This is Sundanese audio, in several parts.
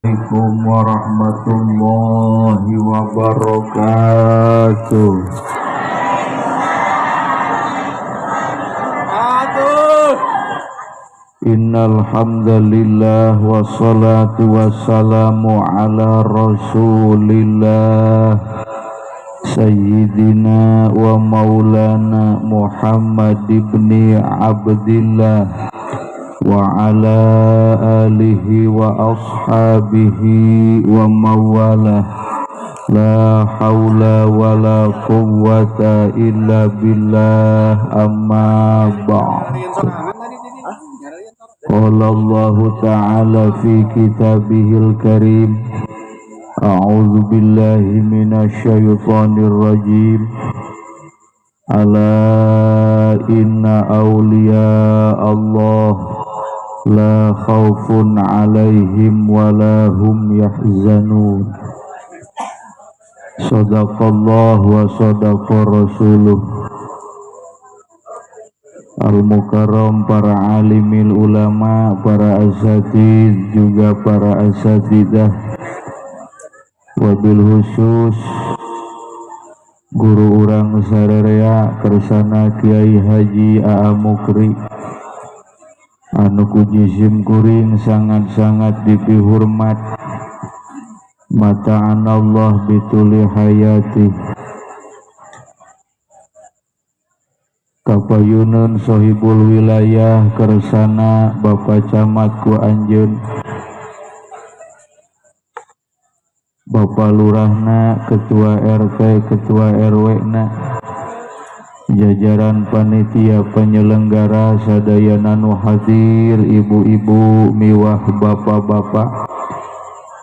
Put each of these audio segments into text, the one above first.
Assalamualaikum warahmatullahi wabarakatuh. Innal hamdalillah wassalatu wassalamu ala rasulillah sayyidina wa maulana Muhammad ibni Abdillah wa ala alihi wa ashabihi wa mawalah. La hawla wa la quwwata illa billah, amma ba'd. Qala Allahu ta'ala fi kitabihil karim, a'udzu billahi minasy syaithanir rajim. Ala inna awliya Allah la khaufun alaihim wa la hum yahzanun. Sadaqallahu wa sadaqa rasuluh. Al-Mukarram, para alimil ulama, para asatid, juga para asatidah, wabil khusus guru urang sarerea kersana Kiai Haji Aa Mukri anu ku jisim kuring sangat-sangat dipihormat. Mata'an Allah bituli hayati. Kapayunun sohibul wilayah kersana Bapak Camat ku anjeun, Bapak Lurahna, Ketua RT, Ketua RW na, jajaran panitia penyelenggara sadayana nu hadir, ibu-ibu miwah bapak-bapak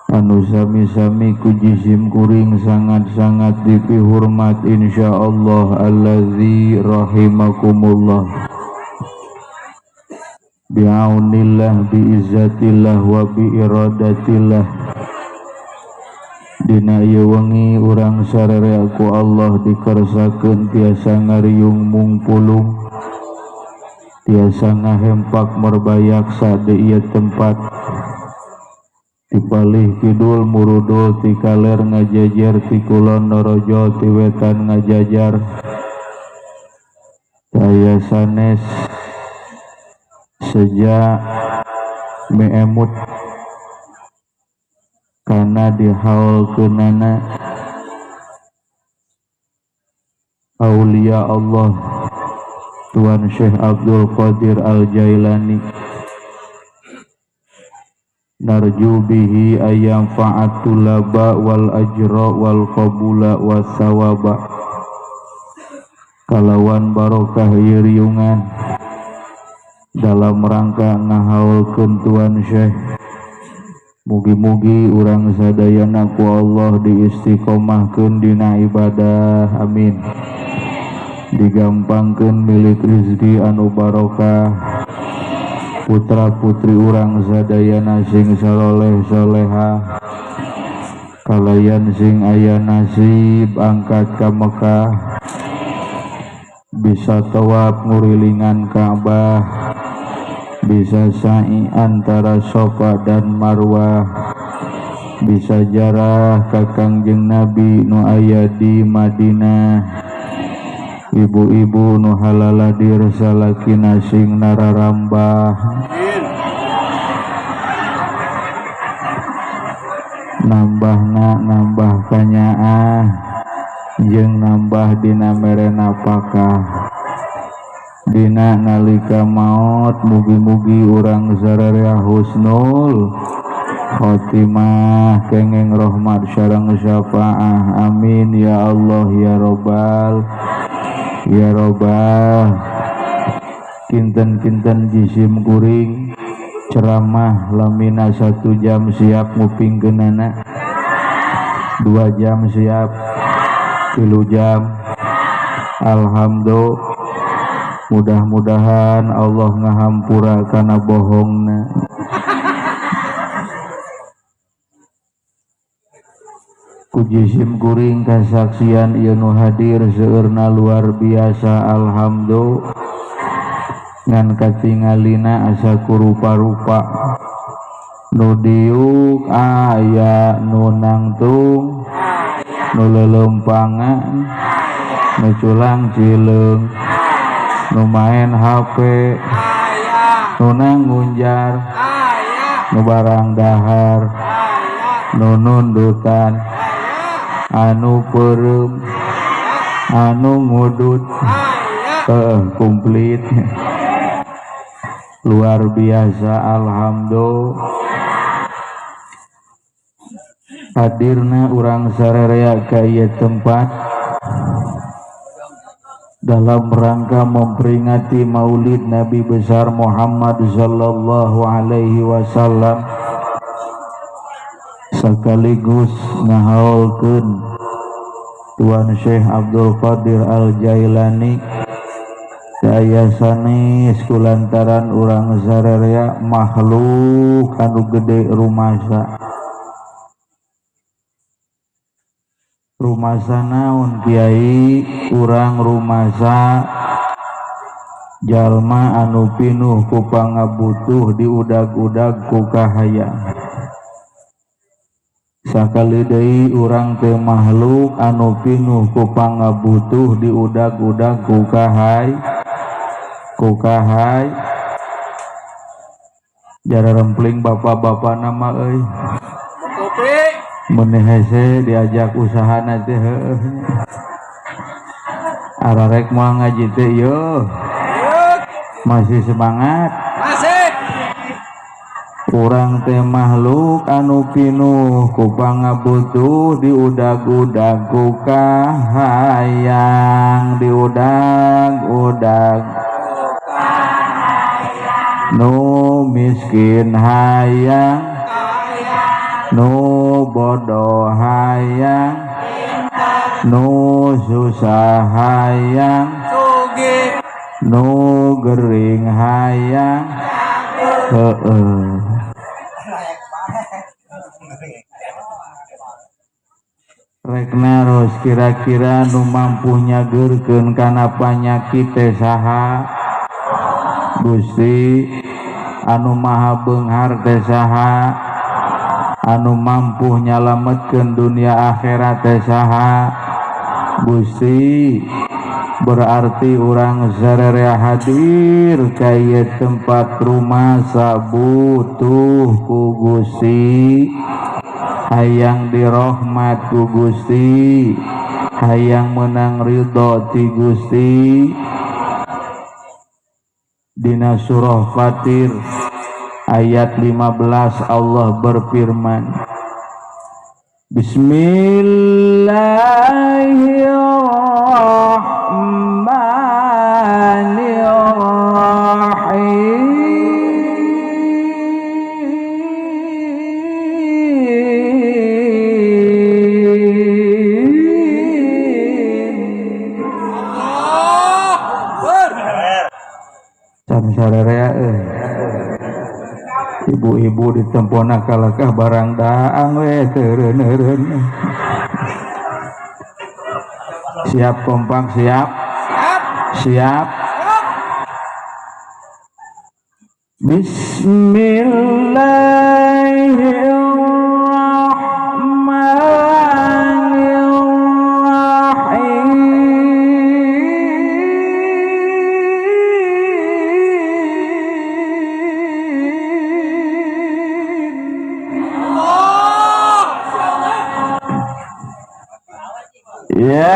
anu sami-sami ku jisim kuring sangat-sangat dipihormat, insyaallah allazi rahimakumullah. Bi'aunillah, biizzatillah, wa biiradatillah. Dina ieu wengi urang sararea ku Allah dikersakeun tiasa ngariung mungpulung, tiasa ngahempak merbayaksa di ieu tempat. Tipalih kidul murudul ti kaler ngajajar, ti kulon norojol ti wetan ngajajar. Daya sanes sejak meemut kana dihaulkeunana Aulia Allah Tuan Syekh Abdul Qadir Al-Jailani. Narju bihi ayyam fa'at tulaba wal ajra wal qabula was sawaba. Kalawan barokah ieu riungan dalam rangka ngahaulkeun Tuan Syekh, mugi-mugi urang sadayana ku Allah diistiqomahkeun dina ibadah, amin. Digampangkeun milik rezeki anu barokah, putra putri urang sadayana sing saloleh soleha, kalayan sing aya nasib angkat ka Mekah, bisa tawaf ngurilingan Ka'bah, bisa sa'i antara Sofa dan Marwah, bisa jarah ka Kangjeng Nabi nu aya di Madinah. Ibu-ibu nu halaladir salakina sing nararambah, nambahna nambah kanyaah jeung nambah dina mere napakah. Dina nalika maot mugi-mugi urang sararea husnul khotimah, kengeng rahmat sareng syafaah, amin ya Allah ya robbal ya robbal. Kinten-kinten jisim kuring ceramah lamina 1 jam siap ngupingkeunana, 2 jam siap, 3 jam. Alhamdulillah, mudah-mudahan Allah ngahampura kana bohongna. Ku jisim kuring kasaksian ieu nu hadir seueurna luar biasa, alhamdulillah. Ngan katingalina asa kurupa-rupa. Nu diuk aya, nu nangtung, nu lelempangan, nu culang cileung, nu main HP, nu nangunjar, nu barang dahar, nu nundutan, anu peureum, anu ngudut, komplit. Luar biasa, alhamdulillah. Hadirna urang sararea ka ieu tempat dalam rangka memperingati Maulid Nabi besar Muhammad sallallahu alaihi wasallam, sekaligus ngahaulkeun Tuan Syekh Abdul Qadir Al-Jailani daya sanes kulantaran urang sararea makhluk anu gede rumasa. Rumasa naon kiai? Urang rumasa jalma anu pinuh ku pangabutuh diudag-udag ku kahayang. Sakali deui urang teh makhluk anu pinuh ku pangabutuh diudag-udag ku kahay ku kahay. Jara rempling bapak-bapak nama euy. Mun hese diajak usaha teh heueuh. Ararek moal ngaji teh yeuh. Masih semangat? Masih. Urang teh makhluk anu pinuh ku pangabutuh diudag-udag ku kahayang, diudag-udag nu miskin hayang, nu bodoh hayang, nu susah hayang, nu gering hayang. Heeh. Rek naros kira-kira nu mampu nyageurkeun kana panyakit teh saha? Gusti. Anu maha beunghar teh saha? Anu mampu nyalametkeun dunia akhirat teh saha? Gusti. Berarti urang sararea hadir ka ieu tempat rumasa butuh ku Gusti, hayang dirahmat ku Gusti, hayang menang ridho ti Gusti. Dina surah Fatir ayat 15 Allah berfirman, Bismillahirrahmanirrahim. Can sararea euy. Ibu-ibu di tempona kalakah barang daang we teureun-eureun. Siap kompak, siap? Siap. Bismillahirrahmanirrahim. Ya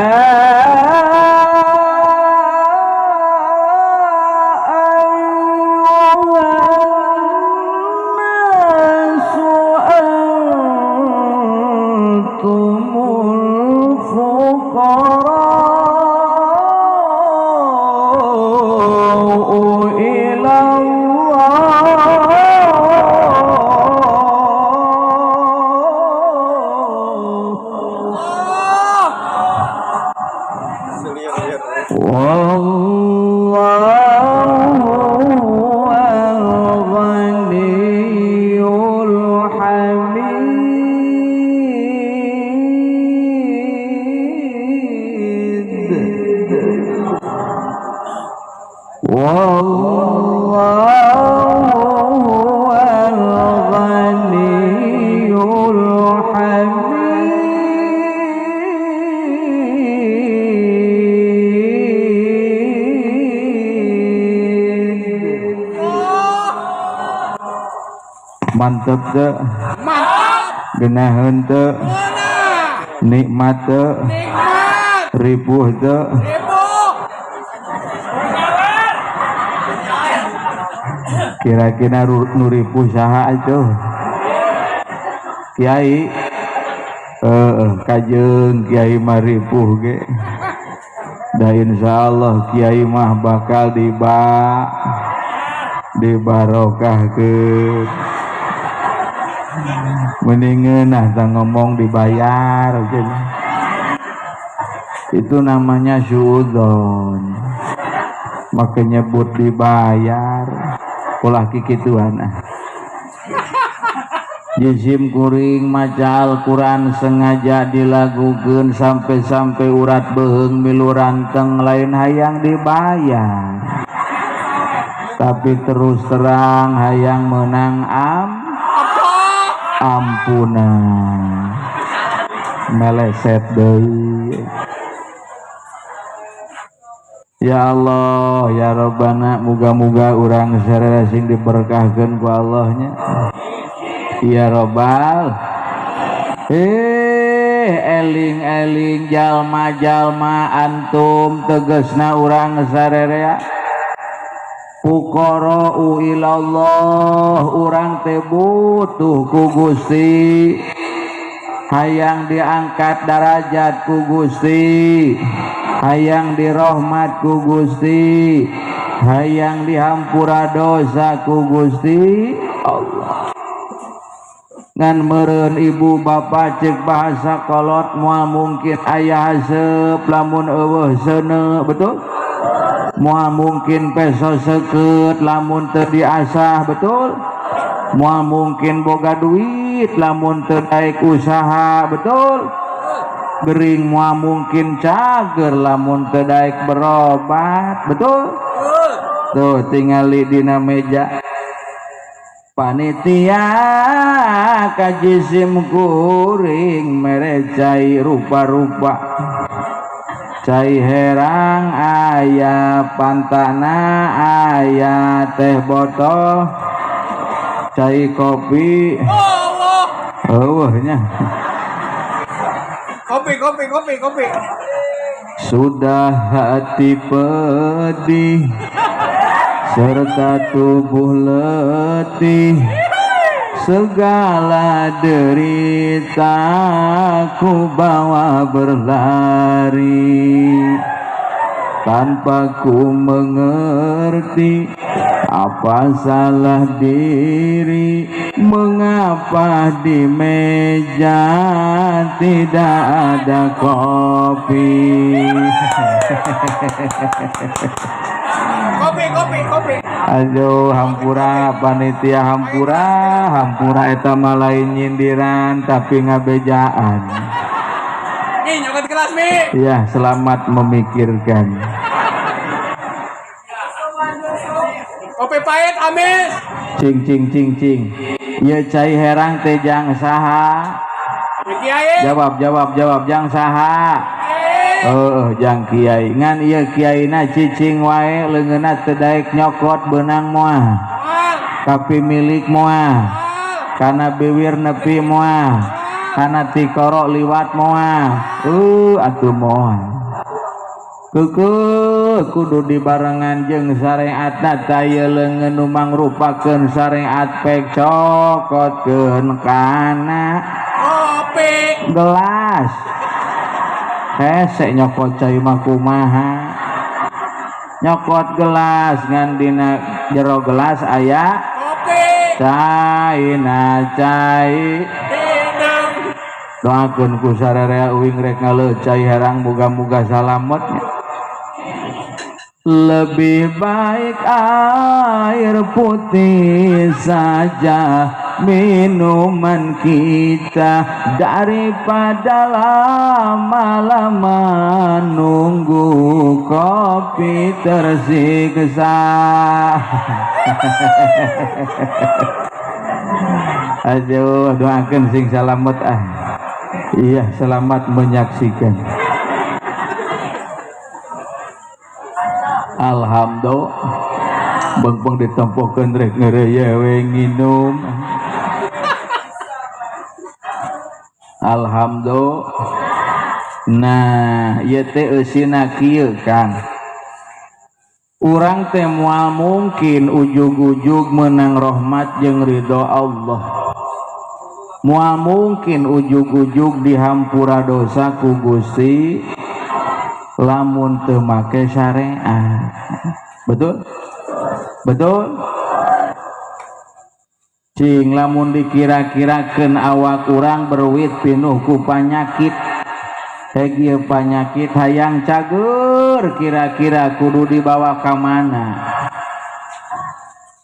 hamid. Mantep teu? Mantap. Geunaheun teu? Nikmat teu? Nikmat. Ripuh teu? Ripuh. Kira-kira nu ripuh saha atuh? Kiai. Kajeun kiai mah ripuh ge. Da insyaallah kiai mah bakal dibarokahkeun. Mending ngeunah tah ngomong dibayar gitu. Itu namanya suudzon. Make nyebut dibayar ulah kikituan ah. Jisim kuring maca Al-Quran sengaja dilagukeun sampai-sampai urat beuheung milu ranteng lain hayang dibayar. Tapi terus terang hayang menang ampunan. Meleset deui. Ya Allah, ya Rabbana, muga-muga urang sararea sing diberkahkeun ku Allahnya. Ya Robbal. Eling-eling jalma-jalma antum tegesna urang sararea. Fuqara'u ilallah, urang teh butuh ku Gusti. Hayang diangkat darajat ku Gusti, hayang dirahmat ku Gusti, hayang dihampura dosa ku Gusti Allah. Ngan meureun ibu bapa cek bahasa kolot moal mungkin aya haseup lamun eueuh seuneu, betul? Moal mungkin peso seukeut lamun teu diasah, betul? Moal mungkin boga duit lamun teu daek usaha, betul? Gering moal mungkin cager lamun teu daek berobat, betul? Tuh tingali dina meja panitia kajisim kuring mere cai rupa-rupa. Cai herang aya, pantana aya, teh botol, cai kopi. Eueuh nya. Kopi kopi kopi kopi. Sudah hati pedih serta tubuh letih, segala derita ku bawa berlari, tanpa ku mengerti apa salah diri, mengapa di meja tidak ada kopi. Kopi, kopi, kopi. Aduh, hampura panitia, hampura, hampura eta mah lain nyindiran tapi ngabejaan. Nih, nyokot kelas, Mi. Ya, selamat memikirkan. Kopi pahit amis. Cing cing cing cing. Ieu cai herang teh jang saha? Kiai. Jawab jawab jawab jang saha? Jang kiai. Ngan ieu kiaina cicing wae leungeunna teu daek nyokot beunang moal. Tapi milik moal. Kana biwir nepi moal. Kana tikoro liwat moal. Atuh moal. Keukeuh kudu dibarengan jeung syariatna taya leungeun nu mangrupakeun syariat pek cokotkeun kana kopi gelas. Hese nyokot cai mah kumaha? Nyokot gelas ngan dina jero gelas aya kopi. Caina cai. Doakeun ku sararea uing rek ngaleuh cai herang muga-muga salamet. Lebih baik air putih saja minuman kita daripada lama-lama nunggu kopi tersiksa. Aduh, doakan sing selamat ah. Iya, selamat menyaksikan. Alhamdulillah. Bengpeng ditempokeun rek ngeureuy we nginum. Alhamdulillah. Nah, ieu teh eusina kieu Kang. Urang teh moal mungkin ujug-ujug menang rahmat jeung ridho Allah. Moal mungkin ujug-ujug dihampura dosa ku Gusti lamun teu make syariat. Betul? Betul? Cing lamun dikira-kirakeun awak urang berwit pinuh ku panyakit. Heg ieu panyakit hayang cager kira-kira kudu dibawa ka mana?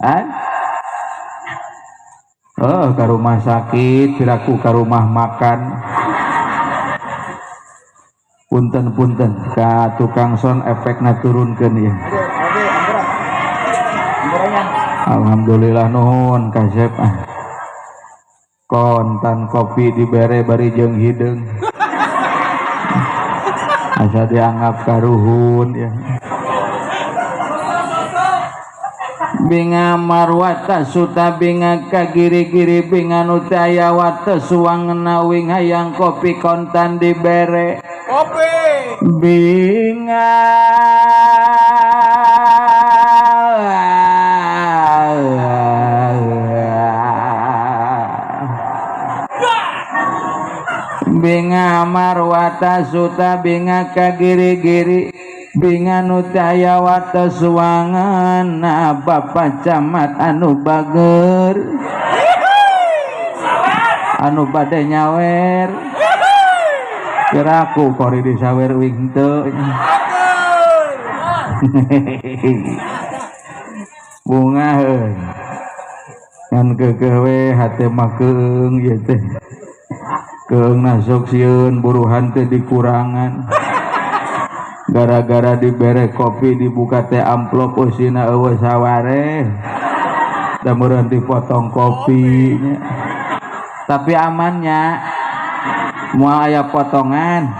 Han? Oh, ka rumah sakit, piraku ka rumah makan. Punten-punten ka tukang son efekna turunkeun ieu. Alhamdulillah nuhun kasep ah. Kontan kopi dibere bari jeung hideung. Asa dianggap karuhun ya. Binga marwata suta binga kagiri-giri binga nu teu aya wates suangna wing hayang kopi kontan dibere kopi. Binga binga marwata suta binga kagiri-giri binga nu teu aya wates suanganna Bapak Camat anu bager anu bade nyawer kiraku kori disawer wing teu. Bunga heuh ngan keukeuh we hate mah keung ieu teh keung nasok sieun buruhan teh dikurangan gara-gara dibere kopi dibuka teh amplop eusina eueuh saware da meureun dipotong kopinya. Tapi amannya moal aya potongan,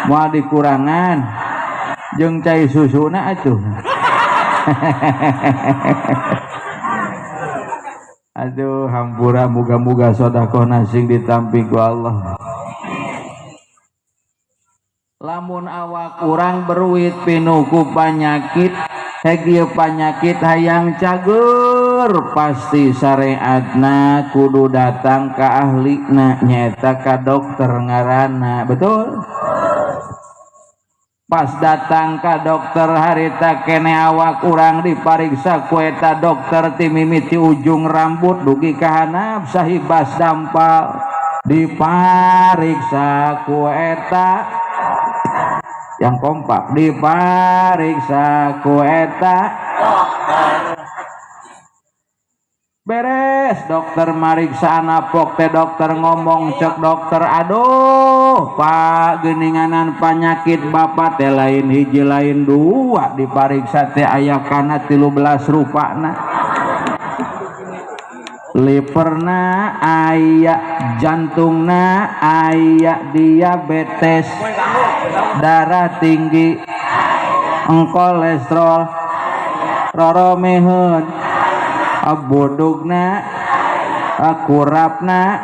moal dikurangan jeung cai susuna atuh. Aduh hampura muga-muga sedekahna sing ditampi ku Allah. Lamun awak urang berwit pinuh ku panyakit, heg ieu panyakit hayang cager pasti syariatna kudu datang ka ahlina nyaeta ka dokter ngaranna. Betul? Pas datang ka dokter harita kene awak urang dipariksa ku eta dokter ti mimiti ujung rambut dugi ka handap sahibas dampal dipariksa ku eta yang kompak dipariksa ku eta dokter. Beres dokter mariksa napok teh dokter ngomong cek dokter aduh Pak geuninganan panyakit bapak teh lain hiji lain dua dipariksa teh aya kana 13 rupana liverna aya jantungna aya diabetes darah tinggi kolesterol roromeheun bodogna kurapna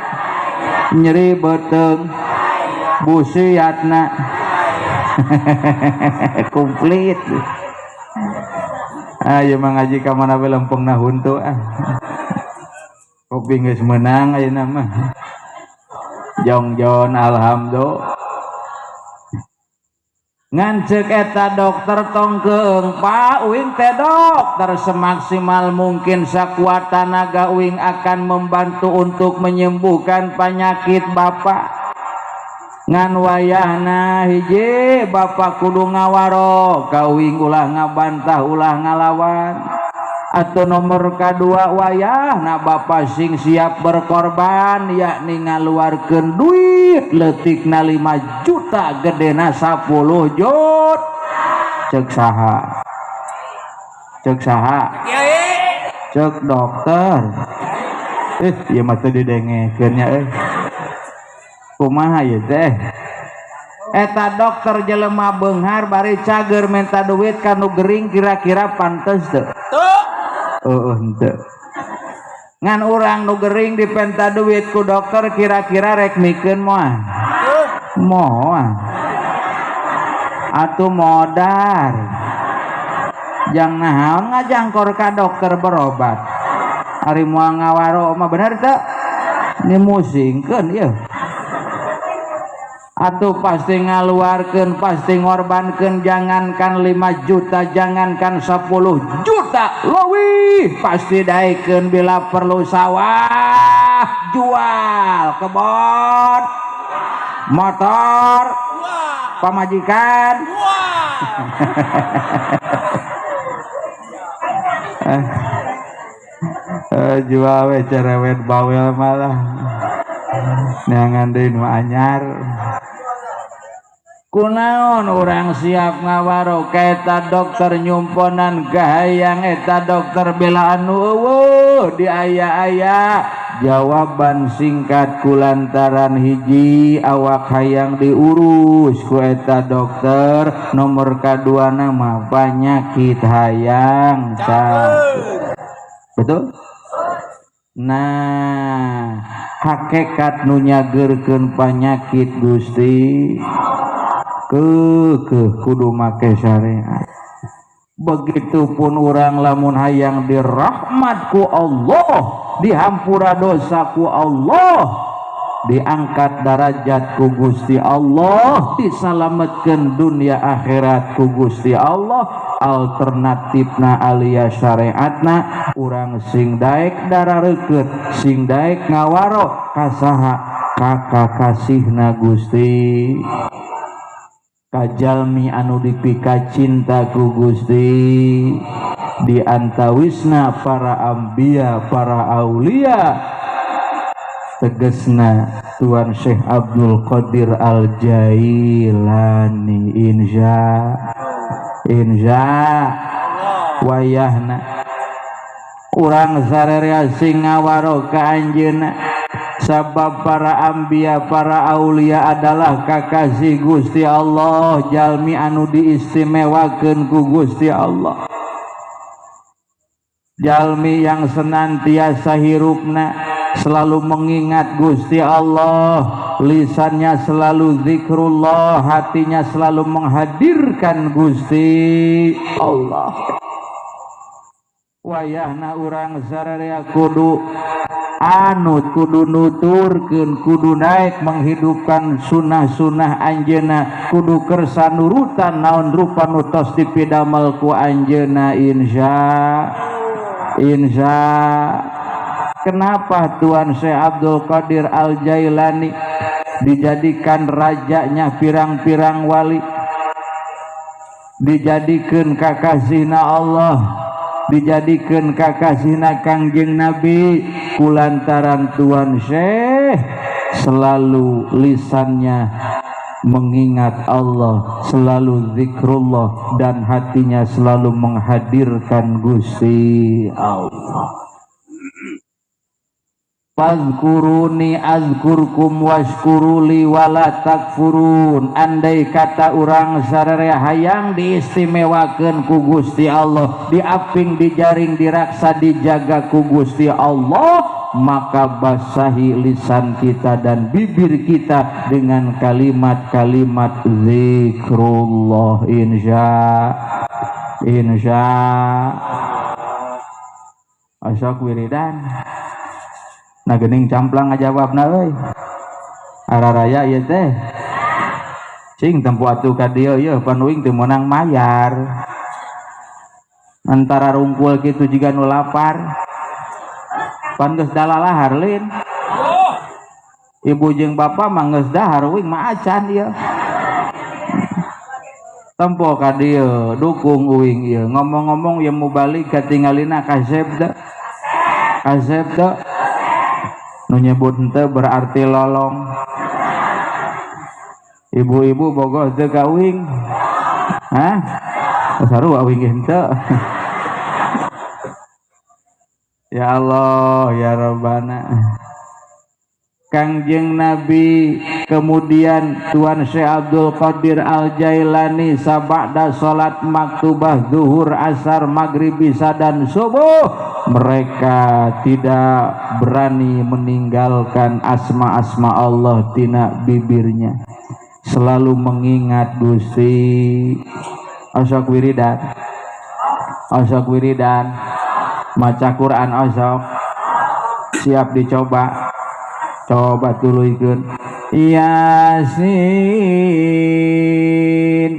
nyeri beuteung busiatna. Komplit. Ayo mangaji ka mana we lempengna huntu ah. Kopi geus meunang ayeuna mah. Jongjon alhamdulillah. Ngan ceuk eta dokter tong keung Pak uing teh dokter semaksimal mungkin sakuat tanaga uing akan membantu untuk menyembuhkan penyakit bapak. Ngan wayahna hiji bapak kudu ngawaro ka uing ulah ngabantah ulah ngalawan. Atau nomor kedua wayahna bapak sing siap berkorban yakni ngaluarkeun duit leutikna 5 juta gedena 10 juta. Cek saha? Cek saha? Cek dokter. Ieu mah teu didengekeun nya euy. Kumaha ieu teh? Eta dokter jelema beunghar bari cager minta duit ka nu gering kira-kira pantes teu? Teu. Heueuh henteu. Ngan urang nu gering dipenta duit ku dokter kira-kira rek mikeun moal? Moal. Atuh modar. Jang naon ngajangkor ka dokter berobat. Ari moal ngawaro mah bener teu? Ni musingkeun ieu. Atuh pasti ngaluarkeun, pasti ngorbankeun, jangankan 5 juta, jangankan 10 juta, leuwih pasti daekeun bila perlu sawah jual, kebon, motor, pamajikan. Jual we cerewet bawel malah. Neangan deui nu anyar. Kunaon urang siap ngawaro ka eta dokter nyumponan kahayang eta dokter bela anu eueuh di aya-aya. Jawaban singkat kulantaran hiji awak hayang diurus ku eta dokter, nomor kadua nama penyakit hayang cager. Betul? Nah, hakikat nu nyageurkeun panyakit Gusti kekeh kudu make syariat. Begitupun urang lamun hayang dirahmat ku Allah, dihampura dosa ku Allah, diangkat darajat ku Gusti Allah, disalametkeun dunia akhirat ku Gusti Allah, alternatifna alias syariatna urang sing daek darareukeut, sing daek ngawaro kasaha kakakasihna Gusti. Kajalmi anu dipika cinta ku Gusti di antawisna para ambiya para aulia, tegesna Tuan Syekh Abdul Qadir Al Jailani. Insya insya wayahna urang sararea sing ngawaro ka anjeunna, sabab para ambiya para aulia adalah kakasih Gusti Allah, jalmi anu diistimewakeun ku Gusti Allah, jalmi yang senantiasa hirupna selalu mengingat Gusti Allah, lisannya selalu zikrullah, hatinya selalu menghadirkan Gusti Allah. Wayahna urang sararea kudu anut, kudu nuturkeun, kudu naik menghidupkan sunah-sunah anjeunna, kudu kersa nurutan naon rupa nu tos dipidamel ku anjeunna. Insya insya. Kenapa Tuan Syekh Abdul Qadir Al Jailani dijadikan rajanya pirang-pirang wali, dijadikan kakasihna Allah, dijadikan kakasihna Kangjeng Nabi? Kulantaran Tuan Syekh selalu lisannya mengingat Allah, selalu zikrullah, dan hatinya selalu menghadirkan Gusti Allah. Fazkuruni azkurkum washkuruli wala takfurun. Andai kata urang sararea hayang diistimewakeun ku Gusti Allah, diaping, dijaring, diraksa, dijaga ku Gusti Allah, maka basahi lisan kita dan bibir kita dengan kalimat-kalimat zikrullah. Insya insya. Asok wiridan. Nah gening camplang ngajawabna euy. Araraya ieu teh. Cing tempo atuh ka dieu ieu pan uing teu meunang mayar. Antara rungkul kitu jiga nu lapar. Pan geus dalalahar lin. Ibu jeung bapa mah geus dahar, uing mah acan ieu. Tempo ka dieu dukung uing ieu. Ngomong-ngomong ieu mubalik katingalina kasep teu? Kasep teu? Nu nyebut henteu berarti lolong. Ibu-ibu bogoh teu ka uing? Hah? Sarua uing ge henteu. Ya Allah ya Rabbana. Kangjeng Nabi kemudian Tuan Syekh Abdul Qadir Al-Jailani sabada salat maktubah zuhur, asar, maghrib, isya dan subuh, mereka tidak berani meninggalkan asma-asma Allah tina bibirnya, selalu mengingat Gusti. Osok wiridan, osok wiridan, maca Quran osok, siap dicoba. Coba tuluykeun Yasin,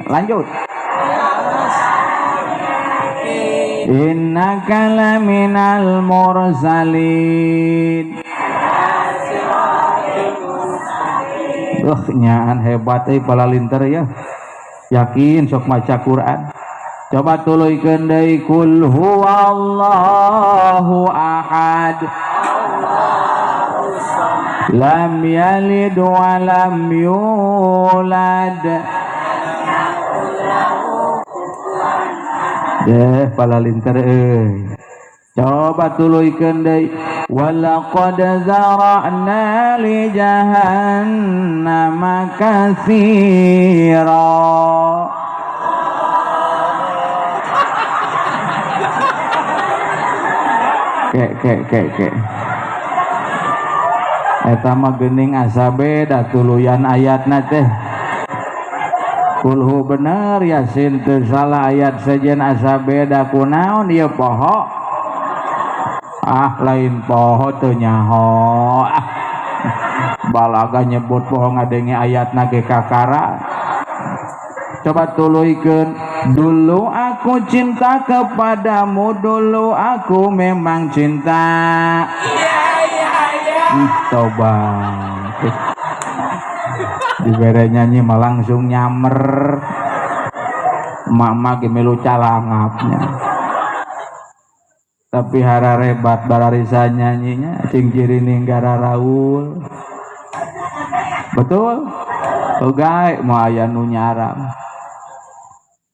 lanjut. Innaka laminal mursalin. Nyaan hebat euy palalinter ya. Yakin sok maca Quran. Coba tuluykeun deui kul huwallahu ahad. Lam yalid wa lam yulad. Deh palalinter euy. Coba tuluykeun deui walaqad zara'na li jahannama katsira. Ke ke ke ke. Eta mah geuning asa beda tuluyan ayatna teh. Kulhu bener Yasin teu salah ayat sejen asa beda kunaon ieu poho. Ah lain poho teu nyaho. Ah balaga nyebut poho ngadenge ayatna ge kakara. Coba tuluykeun dulu aku cinta kepadamu, dulu aku memang cinta. Coba dibere nyanyi mah langsung nyamer. Emak-emak ge milu calangapnya. Tapi hararebat bararisa nyanyinya cing cirining gararaul. Betul? Ogae moal aya nu nyaram.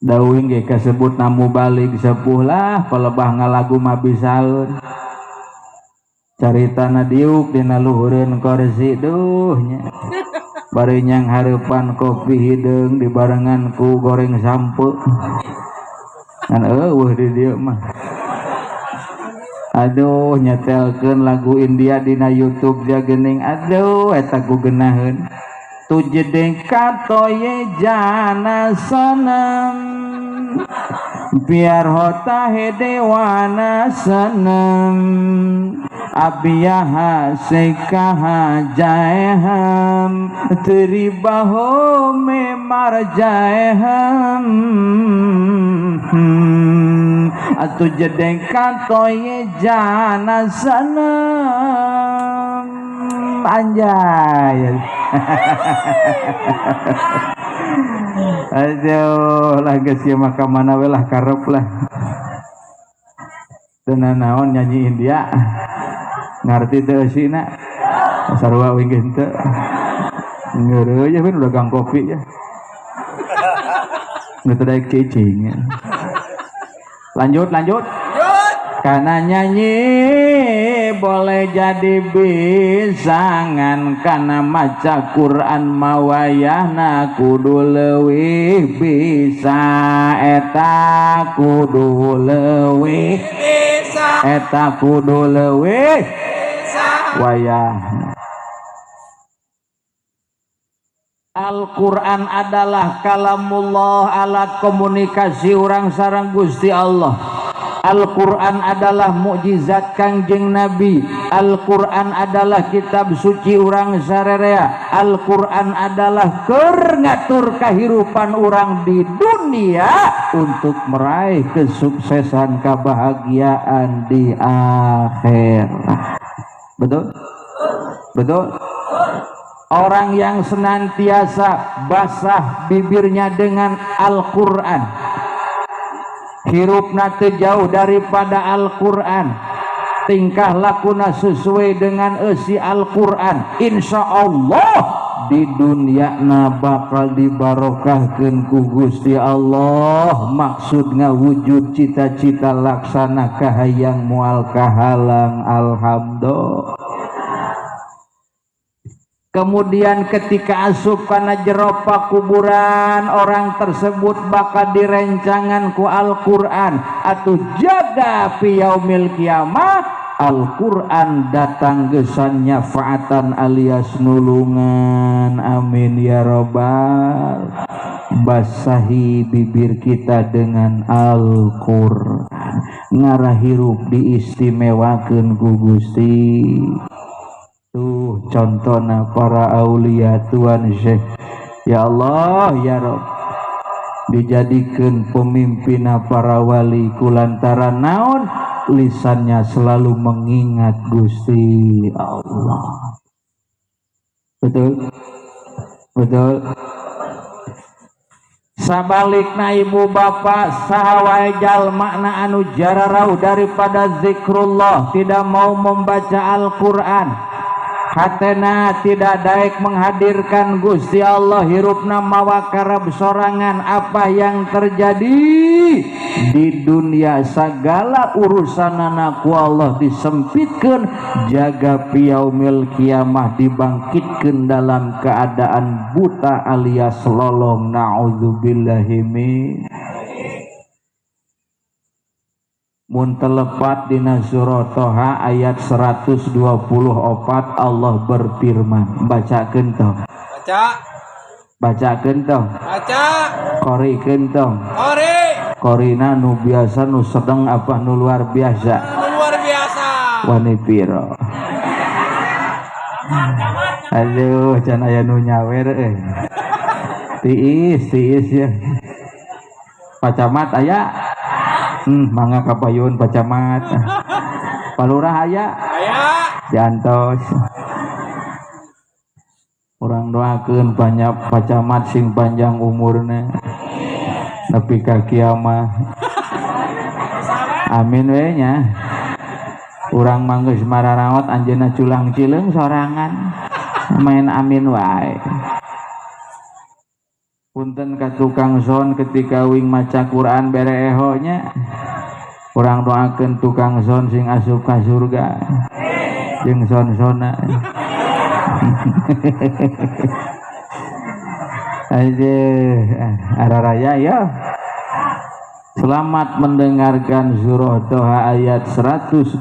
Dauing ge kasebut namu balik sepuh lah palebah ngalagu mah bisaeun. Caritana diuk dina luhureun kursi duh nya. Bari nyang hareupan kopi hideung dibarengan ku goreng sampe. Ngan eueuh di dieu mah. Aduh nyetelkeun lagu India dina YouTube dia geuning, aduh eta ku geunaheun. Tujhe dekha to ye jana sanam, biar hota hai dewana sanam, अब यहाँ से कहाँ जाए हम, तेरी बाहों में मर जाए हम, तुझे देखा तो ये जाना सनम. Anjay. Aduh lah geus ieu mah ka mana we lah karep lah. Teu nanaon nyanyi India. Ngarti teu eusina. Sarua we ge henteu. Ngeureun ya ben dagang kopi ya. Geus daek cicing. Lanjut, lanjut. Karena nyanyi boleh jadi bisangan, karena maca Quran mawayahna kudu leuwih bisa, eta kudu leuwih bisa, eta kudu leuwih bisa wayahna. Al-Quran adalah kalamullah, alat komunikasi orang sareng Gusti Allah. Al-Quran adalah mukjizat Kangjeng Nabi. Al-Quran adalah kitab suci urang sarerea. Al-Quran adalah keur ngatur kahirupan urang di dunia untuk meraih kesuksesan kebahagiaan di akhirat. Betul? Betul? Orang yang senantiasa basah bibirnya dengan Al-Quran, hirupna teu jauh daripada Al-Quran, tingkah lakuna sesuai dengan isi Al-Quran, insya Allah di dunyana bakal dibarokahkeun ku Gusti Allah. Maksudna wujud cita-cita laksana kahayang moal kahalang. Alhamdulillah. Kemudian ketika asup kana jero pakuburan, orang tersebut bakal direncangan ku Al-Qur'an atau jaga fi yaumil kiamah. Al-Qur'an datang gesan nyafaatan alias nulungan. Amin ya robbal. Basahi bibir kita dengan Al-Qur'an, ngarah hirup diistimewakeun ku Gusti. Tuh contohna para aulia Tuan Syekh. Ya Allah ya Rob, dijadikan pemimpinna para wali kulantaran naon lisannya selalu mengingat Gusti Allah. Betul? Betul. Sabalikna ibu bapak saha wae jalma anu jararauh daripada zikrullah, tidak mau membaca Al-Qur'an, hatena tidak daek menghadirkan Gusti Allah, hirupna mawa karab sorangan. Apa yang terjadi di dunia segala urusanana ku Allah disempitkeun, jaga piyaumil kiamah dibangkitkeun dalam keadaan buta alias lolong. Na'udzubillahi min. Mun telepat dina surah Toha ayat 124 Allah berfirman. Bacakeun tong. Baca. Bacakeun tong. Baca. Korikeun tong. Kori. Korina nu biasa nu sedang apa nu luar biasa? Nu luar biasa. Wani piro. Aduh, can aya nu nyawer euy. Tiis, tiis ya. Pacamat aya? Mangga kapayun Pak Camat. Pak Lurah aya? Aya. Diantos. Urang doakeun banyak Pak Camat sing panjang umurna. Nepi ka kiamah. Amin we nya. Urang mah geus mararaot anjeunna culang cileung sorangan. Main amin wae. Punten ka tukang son ketika wing maca Quran bere eho nya. Urang doakeun tukang son sing asup ka surga. Jeung son-sona. Aduh, araraya ya. Selamat mendengarkan surah Toha ayat 124.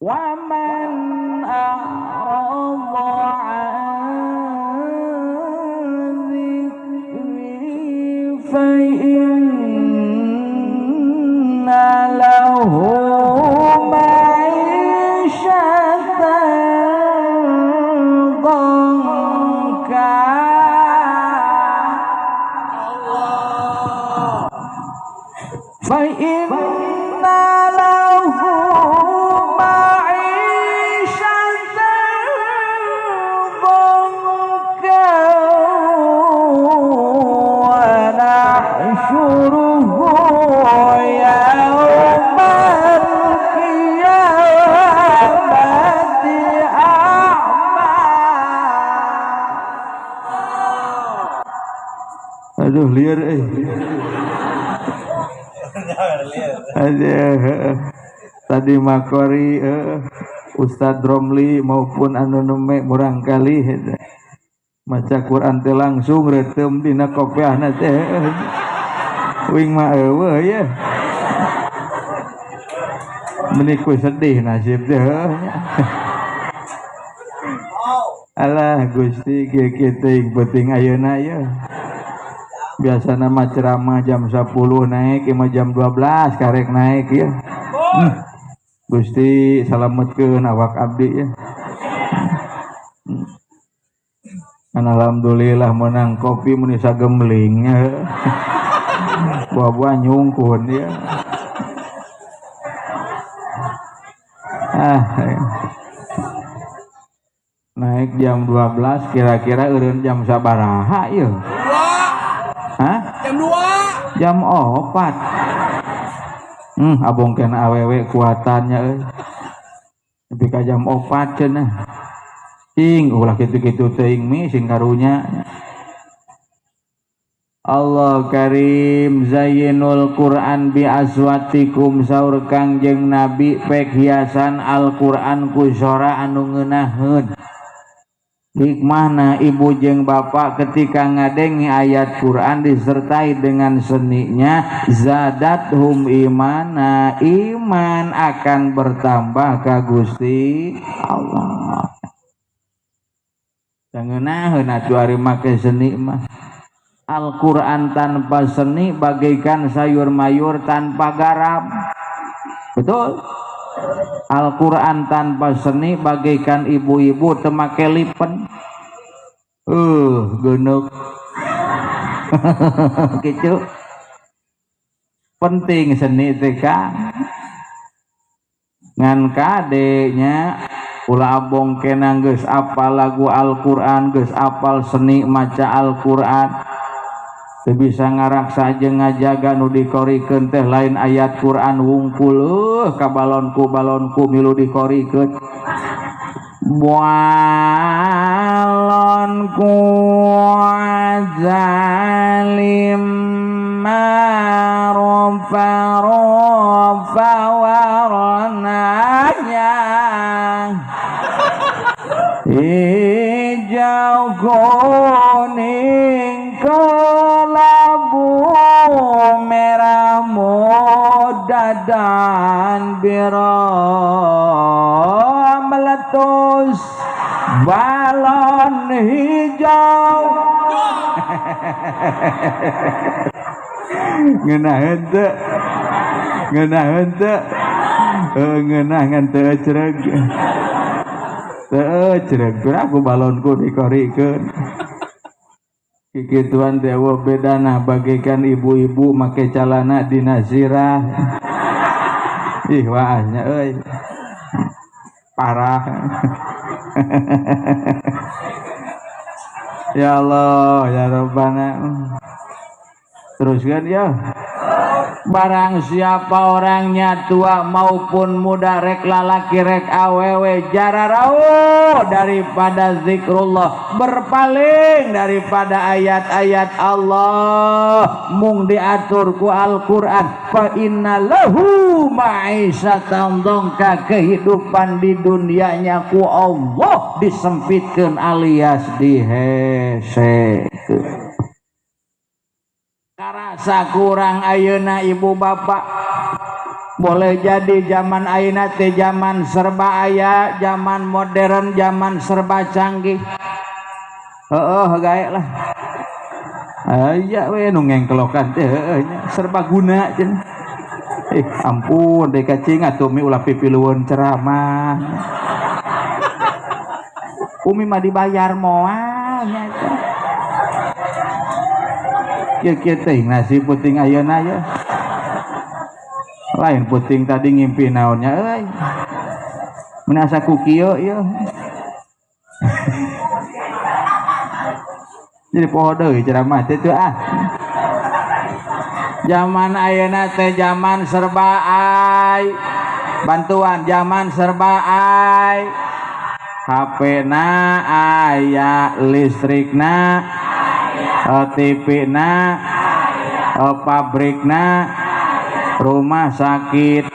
Wa man a'rada 'an dzikri fa inna lahu ma'isyatan dhanka. Fa inna lahu ma'isyatan dhanka wa nahsyuruhu yaumal qiyamati a'ma. Aduh liar eh. Aduh, tadi makori Ustadz Romli maupun anu neme murang kali maca Quran teh langsung retem dina kopiahna teh. Wing mah eueuh ya. Meni ku sedih nasib teh. Alah Gusti kieu-kieu teuing penting ayeuna ya. Biasana mah ceramah jam 10 naik, imah jam 12 karek naik ya. Gusti salametkeun awak abdi ya. Kan alhamdulillah menang kopi mun sagemling ya. Buah-buah nyungkun ya. Ah, naik jam 12 kira-kira eureun jam sabaraha ieu? Hah? Jam 2. Jam 4. Abong kena awewe kuatannya euy. Nepi ka jam 4 cenah. Cing ulah kitu-kitu teuing mi sing karunya. Allah Karim zayyinul Quran bi aswatikum saur Kangjeng Nabi pek hiasan Al-Quran ku sora anu ngeunaheun. Hikmahna ibu jeung bapak ketika ngadengi ayat Quran disertai dengan seninya zadathum imana, iman akan bertambah ka Gusti Allah. Ngeunaheun atuh ari make seni mah. Al-Quran tanpa seni bagaikan sayur mayur tanpa garam. Betul? Al-Quran tanpa seni bagaikan ibu-ibu teu make lipen. Geuneuh. Gitu. Penting seni teh Kang. Ngan kade nya ulah abong kenang geus apal lagu Al-Quran, geus apal seni maca Al-Quran. Teu bisa ngaraksa jeung ngajaga nu dikorikeun teh lain ayat Quran wungkul ka balonku milu dikorikeun. Balonku zalim marofa rofa warnanya hijau kuning kelabu merah muda dan biru meletus balon hijau. Ngeunah henteu, ngeunah henteu, ngeunah ngan teu ecreg, teu ecreg. Aku balonku dikorikeun. Kikituan teh eueuh bedana bagaikan ibu-ibu make calana dina sirah. Ih waasnya euy. Parah. Ya Allah, ya Rabbana. Teruskan ya. Barang siapa orangnya tua maupun muda, rek lalaki rek awewe, jararau daripada zikrullah, berpaling daripada ayat-ayat Allah, mung diatur ku Al-Quran, fa inna lahu ma'isyatan dongka, kehidupan di dunianya ku Allah disempitkeun alias dihesekeun. Karasa kurang ayeuna ibu bapak. Boleh jadi zaman ayeuna teh zaman serba aya, zaman modern, zaman serba canggih. Heeh gae lah. Aya we nu ngengkelokan teh heueuh nya serba guna cenah. Ampun deui kacing atuh mi ulah pipilueun ceramah. Umi mah dibayar moal nya teh. Kieu teh nasi puting ayeuna ya. Lain puting tadi ngimpi naonnya euy. Mun asa ku kieu ieu. Jadi poho deui ceramah teh ah. Zaman ayeuna teh zaman serba ai. Bantuan zaman serba ai. HP na aya, listrikna, TV na, pabrik na, rumah sakit.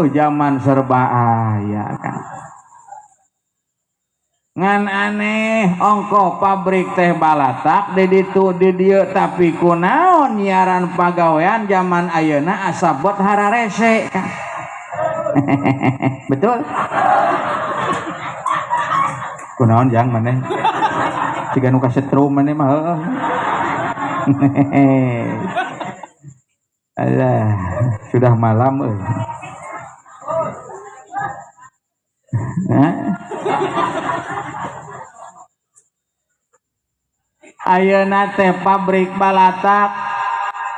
Zaman serba aya kan. Ngan aneh ongko pabrik teh balatak di ditu di dieu, tapi kunaon nyiaran pagawean zaman ayeuna asa bot hararese kan. Betul? Kunaon jang maneh? Siga nu kasetrum maneh mah heueuh. Alah, sudah malam euy. Ayeuna teh pabrik balatak,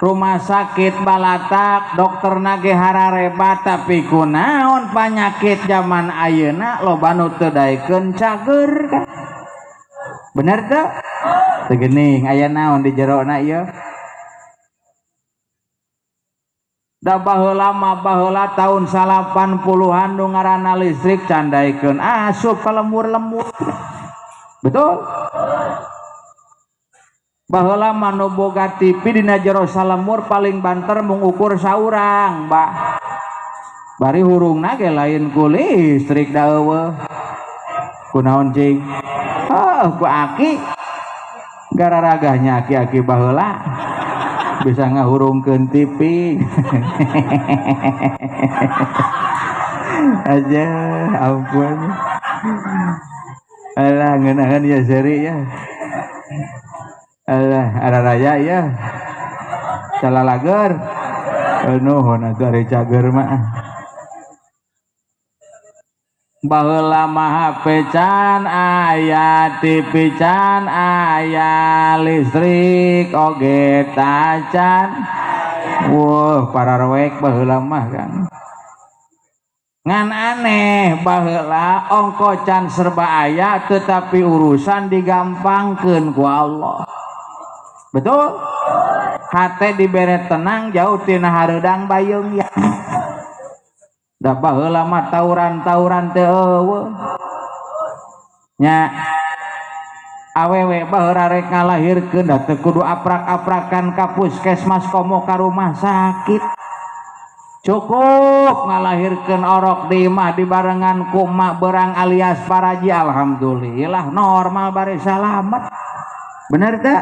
rumah sakit balatak, dokter nage harareba, tapi kunaon panyakit zaman ayeuna loba nu teu daekeun cager kan. Bener teu? Teu geuning aya naon di jerona ieu? Da baheula mah baheula tahun 80-an nu ngaranna listrik candaikeun asup ka lemur-lemur. Betul? Baheula mah nu boga TV dina jero salemur paling banter mung ukur saurang, Mbak. Bari hurungna ge lain ku listrik da eueuh. Kunaon cing? Oh, ku aki. Gararagahnya aki-aki baheula bisa ngahurungkeun TV. Aja ampun. Alah ngeunaheun ya seuri ya. Alah araraya ya. Calalager. Nuhun atuh ari cager mah. Baheula mah HP can aya, TV can aya, listrik oge tacan. Wah, pararowek baheula mah kan. Ngan aneh baheula ongko can serba aya tetapi urusan digampangkeun ku Allah. Betul? Hate dibere tenang jauh tina hareudang bayeung ya. Da baheula mah tawuran-tawuran teu eueuh. Nya awewe baheula rek ngalahirkeun da teu kudu aprak-aprakan ka puskesmas komo ka rumah sakit. Cukup ngalahirkeun orok di imah dibarengan ku emak berang alias paraji, alhamdulillah normal bari salamet. Bener teu?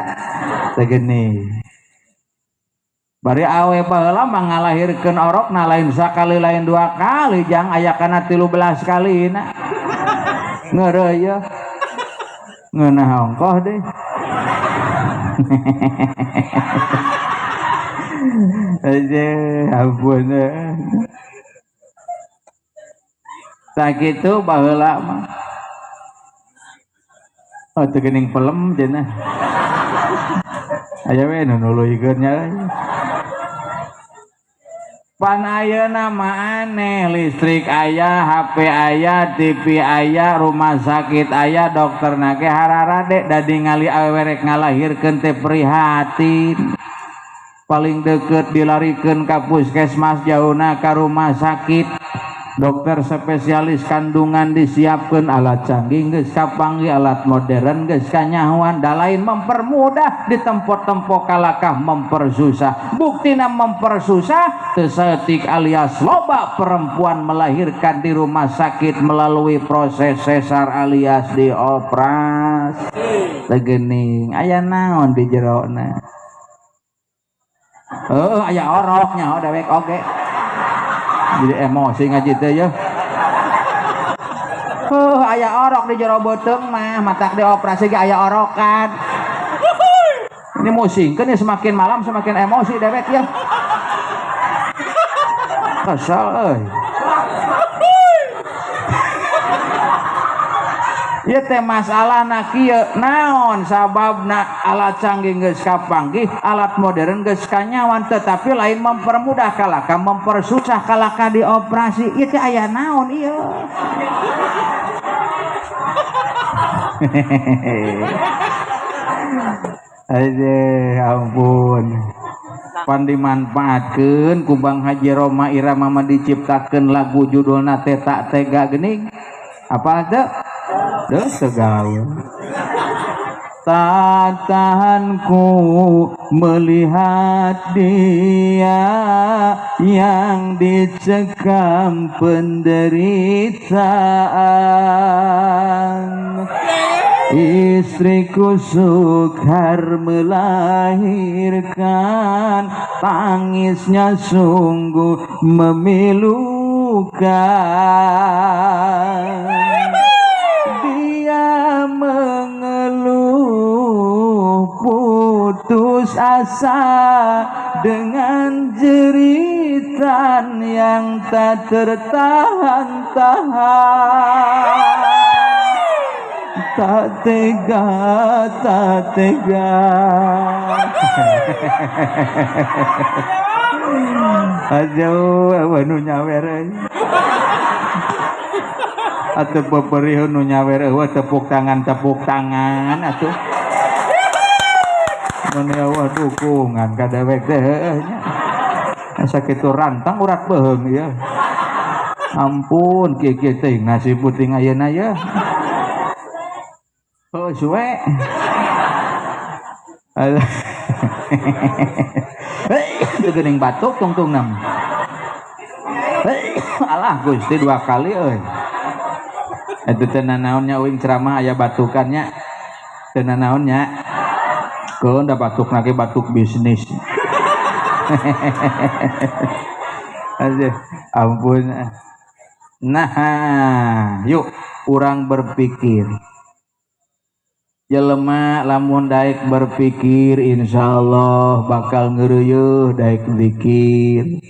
Teu geuning. Bari awe baheula mah ngalahirkeun orokna lain sakali lain dua kali jang aya kana 13 kalina. Ngeureuh yeuh. Ngeunah ongkoh deh. Aja ampun. Sakitu baheula mah. Oh teu geuning pelem cenah. Aya we nu nuluykeun nya. Pan ayeuna mah aneh, listrik aya, HP aya, TV aya, rumah sakit aya, dokterna ge hararade da ningali awewe rek ngalahirkeun teh prihatin. Paling deket dilarikeun ka puskesmas jauhna ka rumah sakit. Dokter spesialis kandungan disiapkeun, alat canggih geus kapanggih, alat modern geus kanyahoan, da lain mempermudah di tempo-tempo kalakah mempersusah. Buktina mempersusah teu saeutik alias loba perempuan melahirkan di rumah sakit melalui proses sesar alias dioperasi. Teu geuning aya naon di jerona? Heuh aya orok nyaho dewek oge. Jadi emosi ngaji teh ya. Aya orok di jero beuteung mah, matak dioperasi ge aya orokan. Ini musingkeun ya, semakin malam semakin emosi dewek ya. Kesel euy. Ieu teh masalahna kieu, naon sababna alat canggih geus kapanggih, alat modern geus kanyawan tetapi lain mempermudah kalaka mempersusah kalaka dioperasi. Ieu teh aya naon ieu? Aduh, ampun. Pan dimanfaatkeun ku Bang Haji Rhoma Irama mah diciptakeun lagu judulna teh Tak Tega geuning. Apa teu? Duh segawe. Tak tahanku melihat dia yang dicekam penderitaan. Istriku sukar melahirkan, tangisnya sungguh memilukan. Dia mengeluh putus asa dengan jeritan yang tak tertahan-tahan. Tak tega, tak tega. Aduh, nu nyawer. Atuh peperih nu nyawer eueuh tepuk tangan atuh. Mun eueuh dukungan ka dewek teh heueuh nya. Sakitu rantang urat beuheung ieu. Ampun kieu-kieu teuing nasib puting ayeuna ye. Heuh suwe. Teu geuning batuk tungtungna. Alah Gusti dua kali euy. Eta teh nanaon nya uing ceramah aya batukannya. Teu nanaon nya. Keun da batukna ge batuk bisnis. Aduh, ampun. Nah, yuk urang berpikir. Jelema lamun daek berpikir insyaallah bakal ngeureuyeuh daek zikir.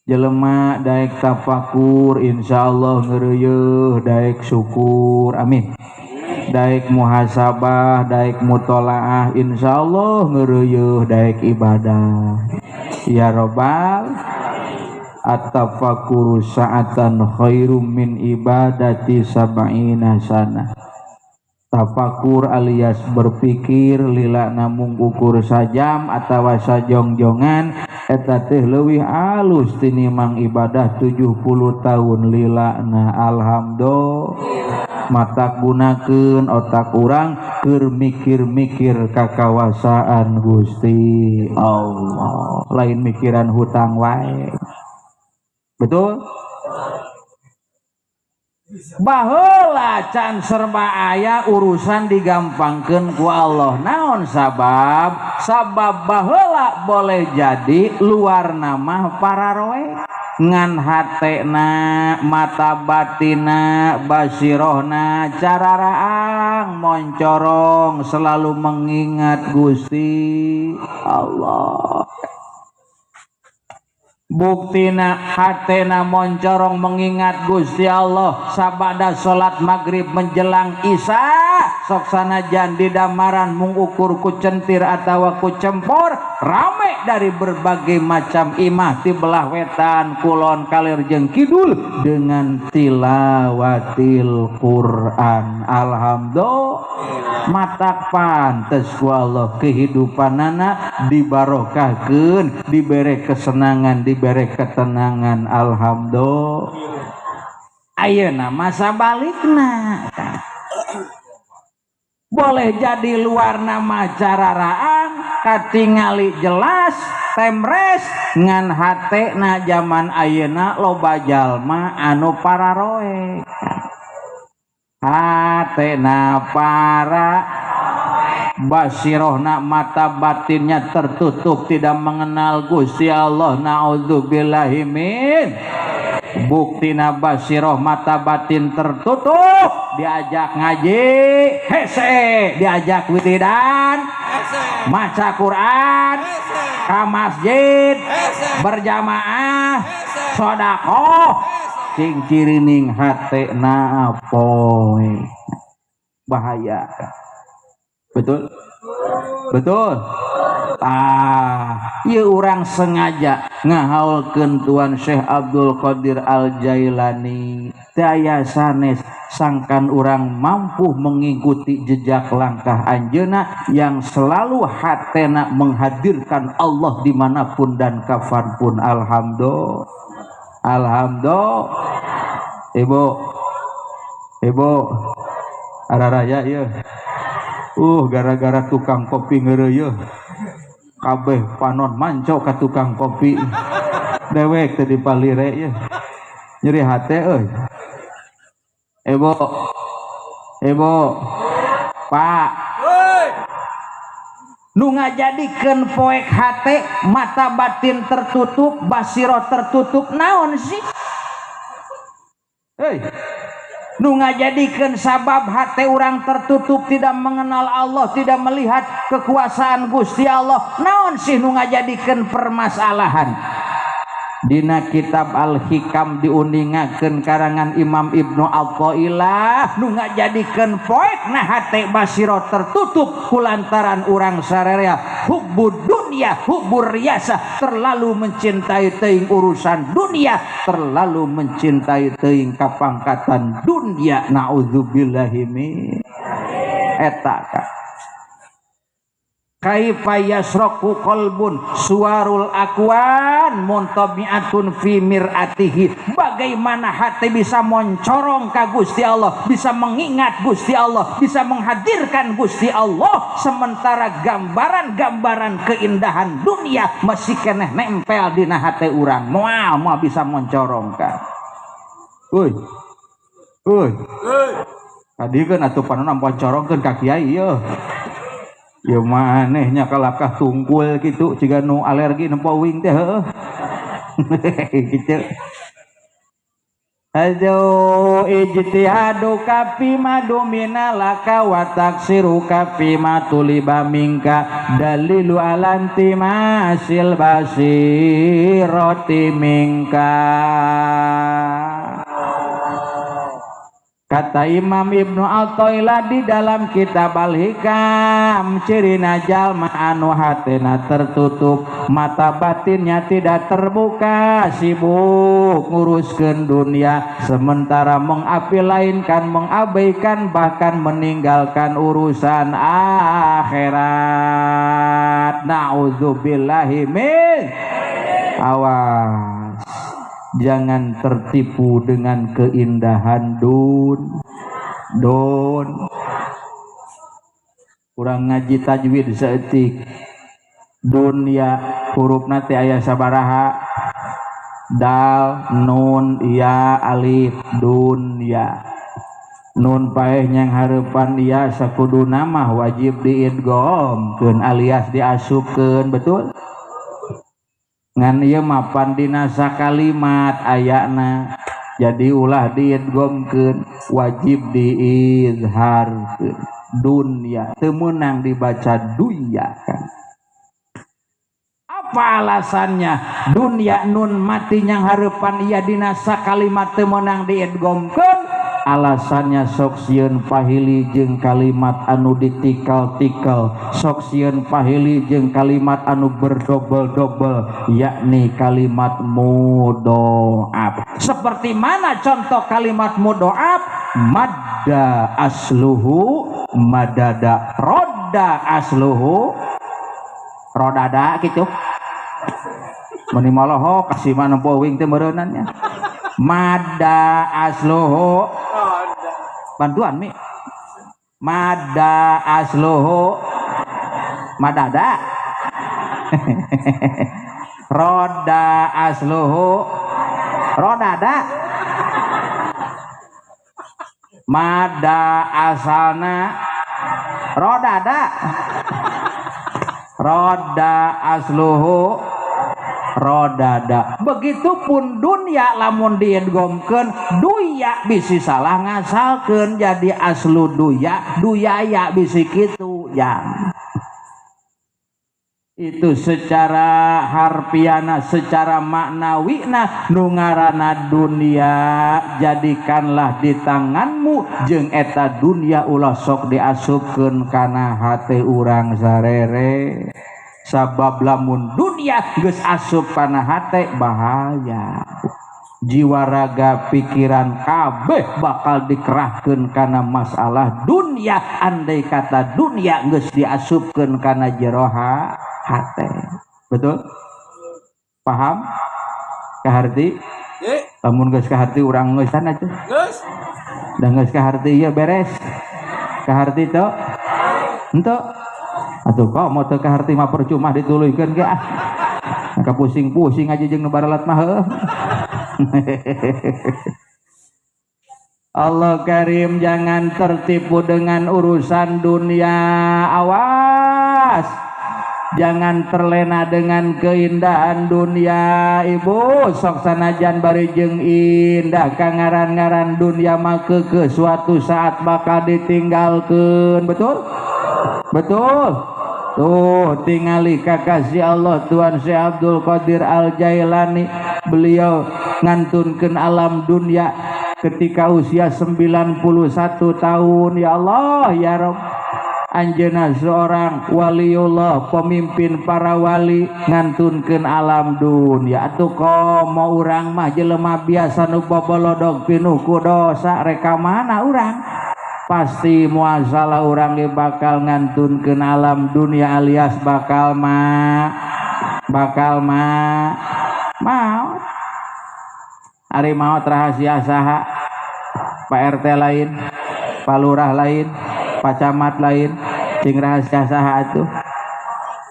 Jelema daek tafakur insyaallah ngeureuyeuh daek syukur. Amin. Daek muhasabah, daek mutolaah insyaallah ngeureuyeuh daek ibadah. Ya robbal at-tafakkuru sa'atan khairum min ibadati sab'ina sana. Tafakur alias berpikir lila namung ukur sajam atawa sajongjongan eta teh leuwih alus tinimang ibadah 70 tahun lilana. Alhamdulillah. Matak gunakeun otak urang keur mikir-mikir kakawasaan Gusti Allah, lain mikiran hutang wae. Betul? Baheula can serba aya urusan digampangkeun ku Allah. Naon sabab? Sabab baheula boleh jadi luar nama pararoe ngan hatena, mata batina, basirohna cararaang moncorong selalu mengingat Gusti Allah. Buktina hatena moncorong mengingat Gusti Allah sabada salat maghrib menjelang isya sok sanajan di damaran mung ukur ku centir atawa ku cempor rame dari berbagai macam imah di belah wetan kulon kalir jeung kidul dengan tilawatil Quran. Alhamdulillah. Matak pantes ku Allah kehidupanana dibarokahkeun, dibere kesenangan, dibere ketenangan. Alhamdulillah. Ayeuna masa balikna boleh jadi luar nama cararaang katingali jelas temres ngan hatena zaman ayeuna loba jalma anu pararoe. Hatena para basirohna mata batinnya tertutup tidak mengenal Gusti Allah. Naudzubillahi min. Buktina basiroh mata batin tertutup diajak ngaji hese, diajak wiridan maca Quran ka masjid berjamaah sedekah cing cirining hatena poe. Bahaya. Betul? Betul? Ah, ieu urang sengaja ngahaulkeun Tuan Syekh Abdul Qadir Al Jailani. Teu aya sanes sangkan urang mampu mengikuti jejak langkah anjeunna yang selalu hatena menghadirkan Allah dimanapun dan kapanpun. Alhamdulillah. Alhamdulillah. Ibu, ibu, araraya ieu. Gara-gara tukang kopi ngeureuyeuh. Kabeh panon manco ka tukang kopi. Dewek teh dipalire ieu. Nyeri hate euy. Ibu, ibu, Pak. Nu ngajadikeun poek hate mata batin tertutup, basiro tertutup naon sih? Hei. Nu ngajadikeun sabab hate urang tertutup tidak mengenal Allah, tidak melihat kekuasaan Gusti Allah. Naon sih nu ngajadikeun permasalahan? Dina kitab Al-Hikam diuningakeun karangan Imam Ibnu Athaillah nu ngajadikeun poek na hate basiro tertutup kulantaran urang sararea hubbud dunya hubbur riyasah, terlalu mencintai teuing urusan dunia, terlalu mencintai teuing kapangkatan dunia. Naudzubillahi min eta ka. Kaifa yasraku qalbun suwarul akwan muntabi'atun fi mir'atihi. Bagaimana hati bisa moncorong ka Gusti Allah, bisa mengingat Gusti Allah, bisa menghadirkan Gusti Allah, sementara gambaran-gambaran keindahan dunia masih keneh nempel dina hati urang. Moal moal bisa moncorong ka. Euy. Euy. Tadi kan atuh panonna moncorongkeun ka kiai ieu. Ya manehnya kalakah tungkul gitu jiga nu alergi nempo wing teh heuh. Gitu. Aduh ijtihadu kafi madumina laka wa taksiru kafi ma tuliba minka dalilu alanti masil basirati minka. Kata Imam Ibnu Athaillah di dalam kitab Al-Hikam, cirina jalma anu hatena tertutup, mata batinnya tidak terbuka, sibuk nguruskeun dunia, sementara mengapilainkan, mengabaikan, bahkan meninggalkan urusan akhirat. Na'udzubillahi min. Awas, jangan tertipu dengan keindahan dun. Kurang ngaji tajwid saeutik. Dunia hurufna teh aya sabaraha? Dal, nun, ya, alif, dunya. Nun paeh nyang hareupan ya sakuduna mah wajib diidghamkeun alias diasupkeun, betul? Ngan ieu mapan dina sakalimat ayana, jadi ulah diidghamkeun, wajib diizharkeun. Dunya teu meunang dibaca duya kan. Apa alasannya? Dunya nun mati nyang hareupan ieu dina sakalimat teu meunang diidghamkeun. Alasannya sok sieun pahili jeung kalimat anu ditikal-tikal, sok sieun pahili jeung kalimat anu berdobel-dobel, yakni kalimat mudhoaf. Seperti mana contoh kalimat mudhoaf? Madda asluhu madada, roda asluhu rodada gitu. Meni maloho kasih mana wing teh meureunannya. Madda asluhu, bantuan mi. Madda asluhu madada. Roda asluhu rodada. Madda asalna rodada. Roda asluhu rodada. Begitupun dunia lamun diidghamkeun duya bisi salah ngasalkeun jadi aslu duya, duyaya bisi kitu ya. Itu secara harfiana, secara maknawina nu ngaranna dunia jadikanlah di tanganmu jeung eta dunia ulah sok diasupkeun kana hate urang sarere. Sabab lamun dunia geus asup kana hate bahaya. Jiwa raga pikiran kabeh bakal dikerahkeun kana masalah dunia andai kata dunia geus diasupkeun kana jero hate. Betul? Paham? Kaharti? Lamun geus kaharti urang geus sana tuh. Geus. Da geus kaharti ieu beres. Kaharti teu? Henteu. Atuh kok mau teu kaharti mah percuma dituluykeun ge ah. Maka pusing-pusing aja jeung nu baralat mah heuh. Allah Karim, jangan tertipu dengan urusan dunia. Awas, jangan terlena dengan keindahan dunia. Ibu sok sanajan bari jeung indah ka ngaran-ngaran dunia mah keukeuh suatu saat bakal ditinggalkeun. Betul? Betul. Tuh tingali kakasih Allah Tuhan Syekh Abdul Qadir Al Jailani, beliau ngantunkeun alam dunia ketika usia 91 tahun. Ya Allah ya Rabb, anjeunna seorang waliullah, pemimpin para wali, ngantunkeun alam dunia. Atuh komo urang mah jelema biasa nu bobolodog pinuh ku dosa, rek ka mana urang? Pasti muasalah urang ge bakal ngantunkeun alam dunia alias bakal maot. Ari maot rahasia saha? Pak RT lain, Pak Lurah lain, Pak Camat lain, cing rahasia saha atuh?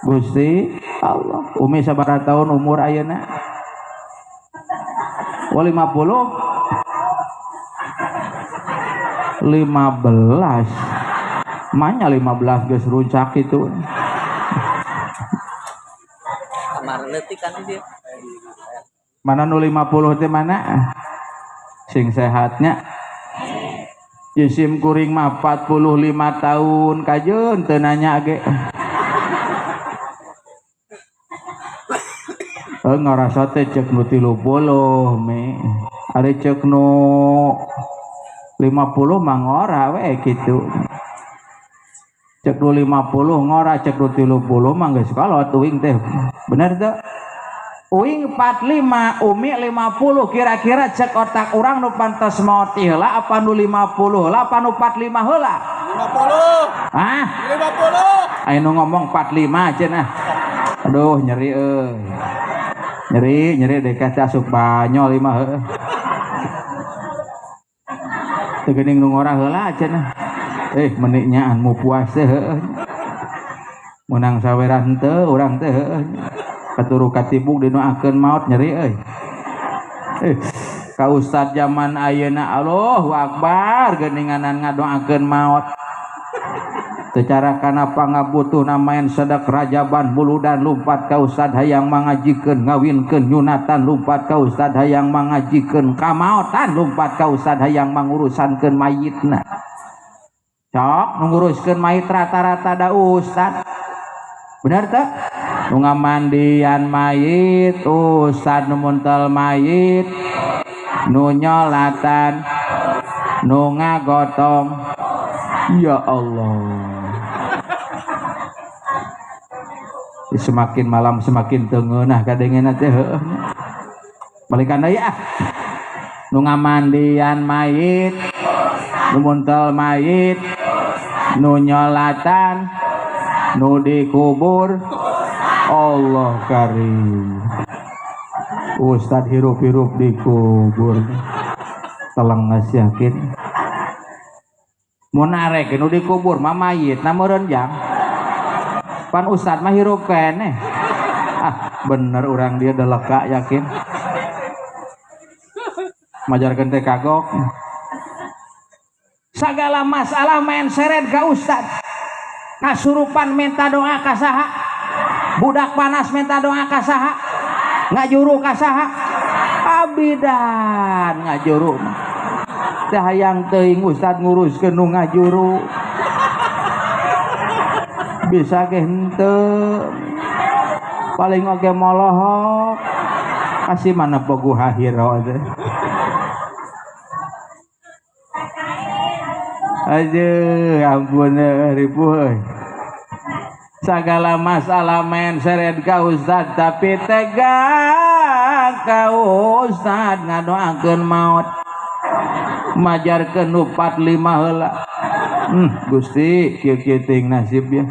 Gusti Allah. Umi sabaraha tahun umur ayeuna? Oh, 50? 15. Manya 15 geus runcak itu. Kamar leutik kan dia. Mana nu 50 teh mana? Sing sehatnya. Jisim kuring mah 45 tahun kajeun teu nanya ge. Ngarasa teh cek nu 30 me. Ari cek nu 50 mah ngora we kitu. Cek nu 50 ngora, cek nu 30 mah geus kolot uing teh. Bener teu? Uing 45, Umi 50, kira-kira cek otak urang nu pantas maot heula apa nu 50 heula apa nu 45 heula? 50. Hah? 50. Aya nu ngomong 45 cenah. Aduh nyeri euy. Nyeri dek teh asup banyol ieu mah heueuh. Teu geuning nu ngora heula cenah. Menik nyaan mu puas teh heueuh. Meunang saweran henteu urang teh heueuh. Katuru katibuk dinoakeun maot nyeri euy. Ka ustad zaman ayeuna Allahu akbar geuninganan ngadoakeun maot. Secara kana pangabutuhna main sedek rajaban buludan lumpat ka ustad hayang mangajikeun ngawinkeun nyunatan lumpat ka ustad hayang mangajikeun kamaotan lumpat ka ustad hayang mangurusankeun mayitna. Cok nu nguruskeun mayit rata-rata da ustad. Bener teu? Nu ngamandian mayit ustad, nu muntel mayit, nu nyolatan, nu ngagotong. Ya Allah. Semakin malam semakin tengeunah kadengena teh heueuh. Balikan deui ah. Nu ngamandian mayit, nu muntel mayit, nu nyolatan, nu dikubur. Allah karim. Ustad hirup-hirup dikubur. Teleng geus yakin. Mun arek nu dikubur mah mayit na meureun jang. Pan ustad mah hirup keneh. Ah, bener urang dia deleka yakin. Majarkeun teh kagok. Sagala masalah main seret ka ustad. Kasurupan minta doa ka saha? Budak panas minta doa ka saha? Ngajuru ka saha? Abidan ngajuru mah. Teh hayang teuing ustad nguruskeun nu ngajuru. Bisa ge henteu. Paling oge molohok. Kasih mana pogu hahiro teh. Aduh, ampun ripuh euy. Sagala masalah main seret ka ustad tapi tega ka ustad ngadoakeun maot. Majarkeun nu 45 heula. Gusti kieu-kieu teuing nasib ya.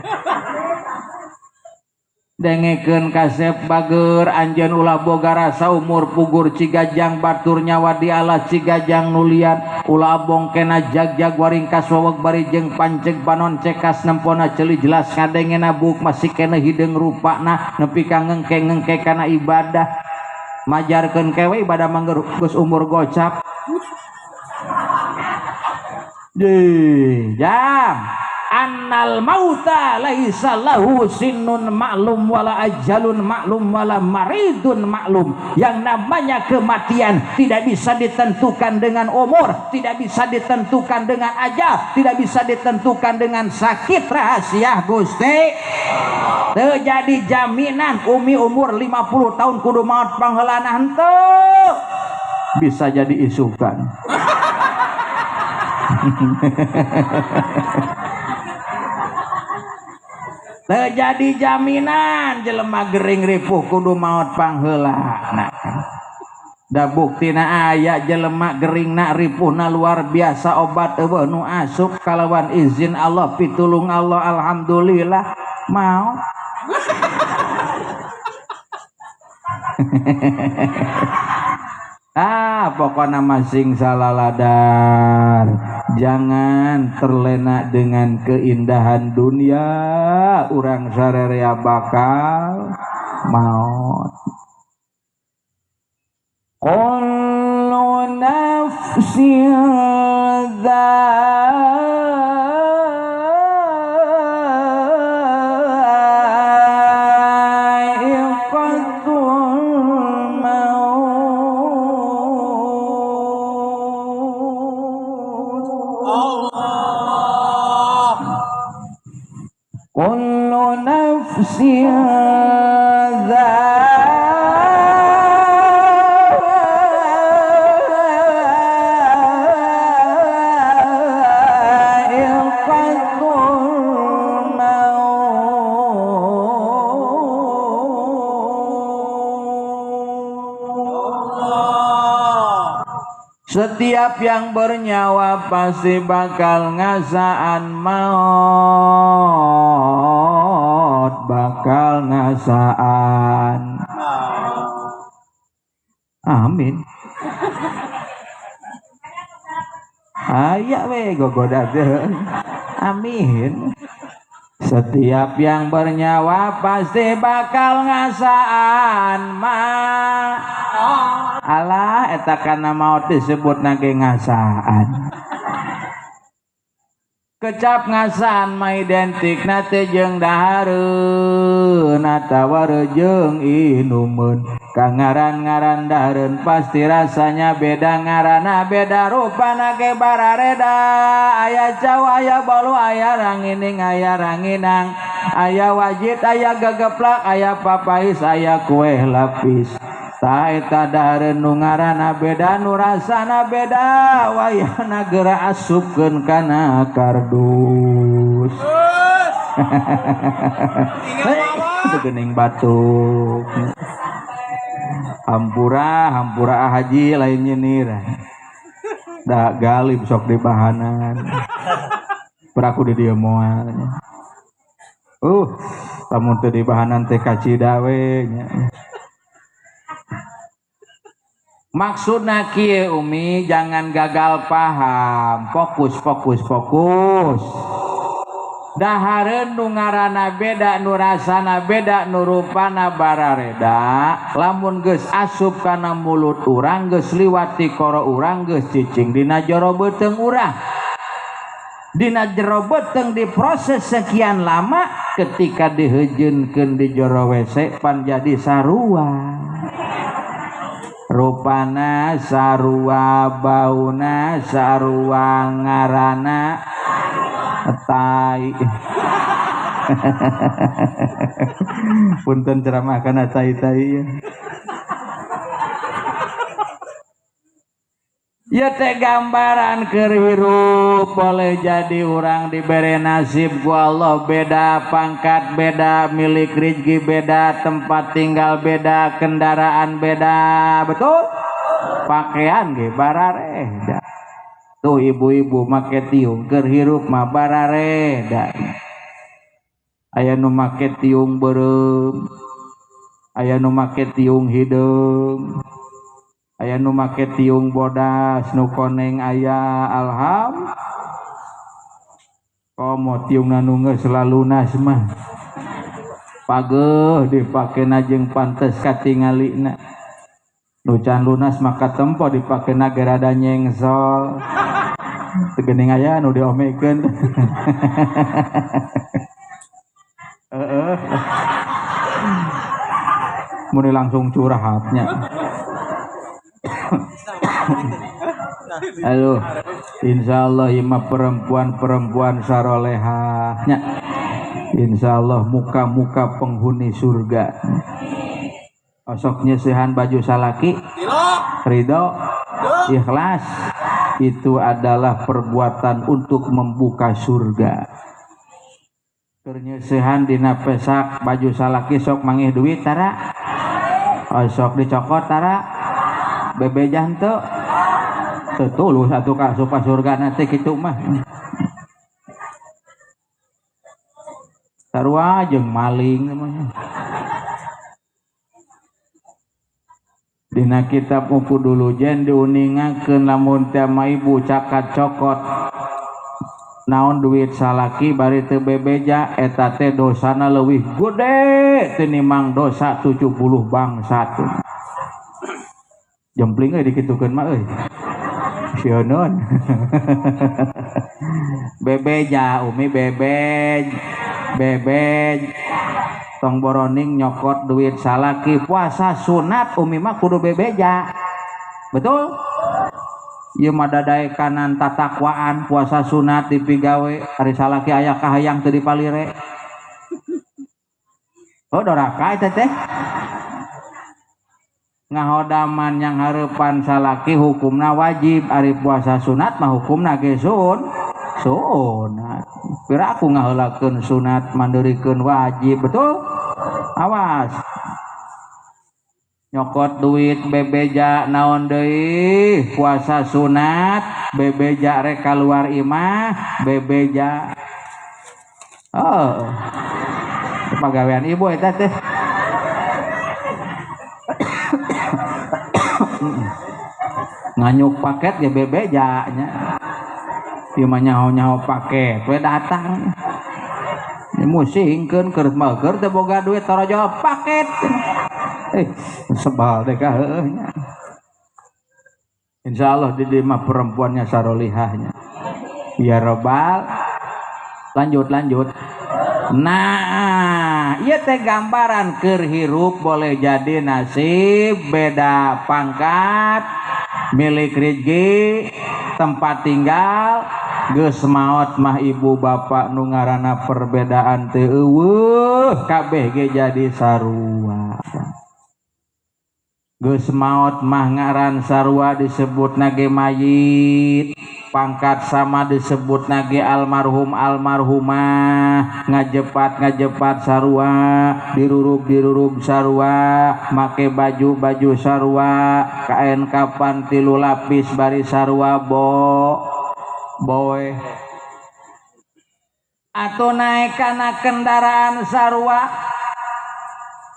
Dengekeun kasep bager anjeun ulah boga rasa umur pugur cigajang batur nyawa di alas cigajang nulian ulah abong kena jagjag waringkas waweg bari jeung panceg panon cekas nempona ceuli jelas ngadengena buuk masih kena hideung rupana nepi ka ngengke-ngengke kana ibadah majarkeun kewe ibadah mangger geus umur gocap. Jang annal mauta laisa lahu sinnun ma'lum wala ajalun ma'lum wala maridun ma'lum. Yang namanya kematian tidak bisa ditentukan dengan umur, tidak bisa ditentukan dengan ajal, tidak bisa ditentukan dengan sakit. Rahasia Gusti terjadi jaminan umi umur 50 tahun kudu maot pangheulana henteu bisa jadi isukan. Terjadi jaminan jelema gering ripuh kudu maot pangheula. Nah, Da buktina aya jelema geringna ripuhna luar biasa obat eueuh nu asup kalawan izin Allah pitulung Allah alhamdulillah mau. Ah, pokoknya masing salaladar. Jangan terlena dengan keindahan dunia. Urang sarerea bakal maut. Kullu nafsin dha'iqatul maut. Allah. Kullu nafsin Setiap yang bernyawa pasti bakal ngasaan maut, bakal ngasaan. Amin. Aya we gogoda teh. Amin. Setiap yang bernyawa pasti bakal ngasaan ma. Alah eta kana maot disebut nage ngasaan. Kecap ngasaan mah identik na teh jeung dahareun atawa jeung inumeun. Ka ngaran-ngaran dahareun pasti rasanya beda, ngaranna beda, rupana ge barareda. Aya cau, aya bolu, aya rangining, aya ranginang, aya wajit, aya gegeplak, aya papais, aya kue lapis. Tah eta dahareun nu ngaranna beda, nu rasana beda, wayahna geura asupkeun kana kardus. Hei, geuning batuk. Hampura, hampura haji lain nyinir. Da galib sok dibahanan. Peraku di dieu moal. Lamun teu dibahanan teh kacida we nya. Maksudna kieu Umi, jangan gagal paham. Fokus, fokus, fokus. Dahareun nu ngaranna beda, nu rasana beda, nu rupana barareda. Lamun geus asup kana mulut urang, geus liwat ti koro urang, geus cicing dina jero beuteung urang. Dina jero beuteung diproses sekian lama, ketika diheujeunkeun di jero WC pan jadi sarua. Rupana sarua, bauna sarua, ngarana tai. Punten ceramah kana tai-tai ya. Ya teh gambaran keur hirup boleh jadi urang dibere nasib ku Allah beda, pangkat beda, milik rezeki beda, tempat tinggal beda, kendaraan beda, betul? Pakaian ge barareda. Tuh ibu-ibu make tiung keur hirup mah barareda. Aya nu make tiung beureum, aya nu make tiung hideung, aya nu make tiung bodas, nu koneng aya alham. Komo tiungna nu geus lalunas mah. Pageuh dipakena jeung pantes katingalina. Nu can lunas maka tempo dipakena ge rada nyengsol. Teu geuning aya nu diomekeun. Heeh. Mun langsung curhatnya. Halo, insyaallah ima perempuan-perempuan sarolehahnya. Insyaallah muka-muka penghuni surga. Osok nyeusehan baju salaki, ridho, ikhlas. Itu adalah perbuatan untuk membuka surga. Keur nyeusehan dina pesak baju salaki sok mangih duit tara. Osok dicokot tara. Bebeja henteu? Teu tulus atuh ka asup ka surga teh kitu mah. Sarua jeung maling namanya. Dina kitab Uku dulu jen diuningakeun lamun teh ma ibu cakat cokot naon duit salaki bari teu bebeja eta teh dosana leuwih gede tinimbang dosa 70 bangsat. Jempling euy dikitukeun mah euy. Sieun. Bebeja umi bebej bebej tong boroning nyokot duit salaki puasa sunat umi mah kudu bebeja. Betul? Ieu mah dadae kanan tatakwaan puasa sunat dipigawe ari salaki aya kahayang teu dipalire. Oh doraka eta teh. Ngahodaman yang hareupan salaki hukumna wajib ari puasa sunat mah hukumna ge sunat. Pira aku ngaheulakeun sunat mandeurikeun wajib, betul? Awas. Nyokot duit bebeja naon deui puasa sunat bebeja rek kaluar imah bebeja. Oh. Pagawean ibu eta teh. Nganyuk paket ya bebeja nya. Ieu mah nyaho-nyaho paket we datang. Ini musingkeun keur mah keur teu boga duit torojo paket. Sebal deh kah heueuh nya. Insyaallah di dieu mah perempuannya sarolihahnya. Ya robbal. Lanjut lanjut. Nah, ieu teh gambaran keur hirup boleh jadi nasib beda pangkat, milik rezeki, tempat tinggal, geus maot mah ibu bapak nu ngaranna perbedaan teu eueuh kabeh ge jadi sarua. Geus maot mah ngaran sarua disebutna ge mayit, pangkat sama disebutna ge almarhum almarhumah, ngajepat ngajepat sarua, dirurub dirurub sarua, make baju baju sarua, kain kapan 3 lapis bari sarua bo boy. Atau naik kana kendaraan sarua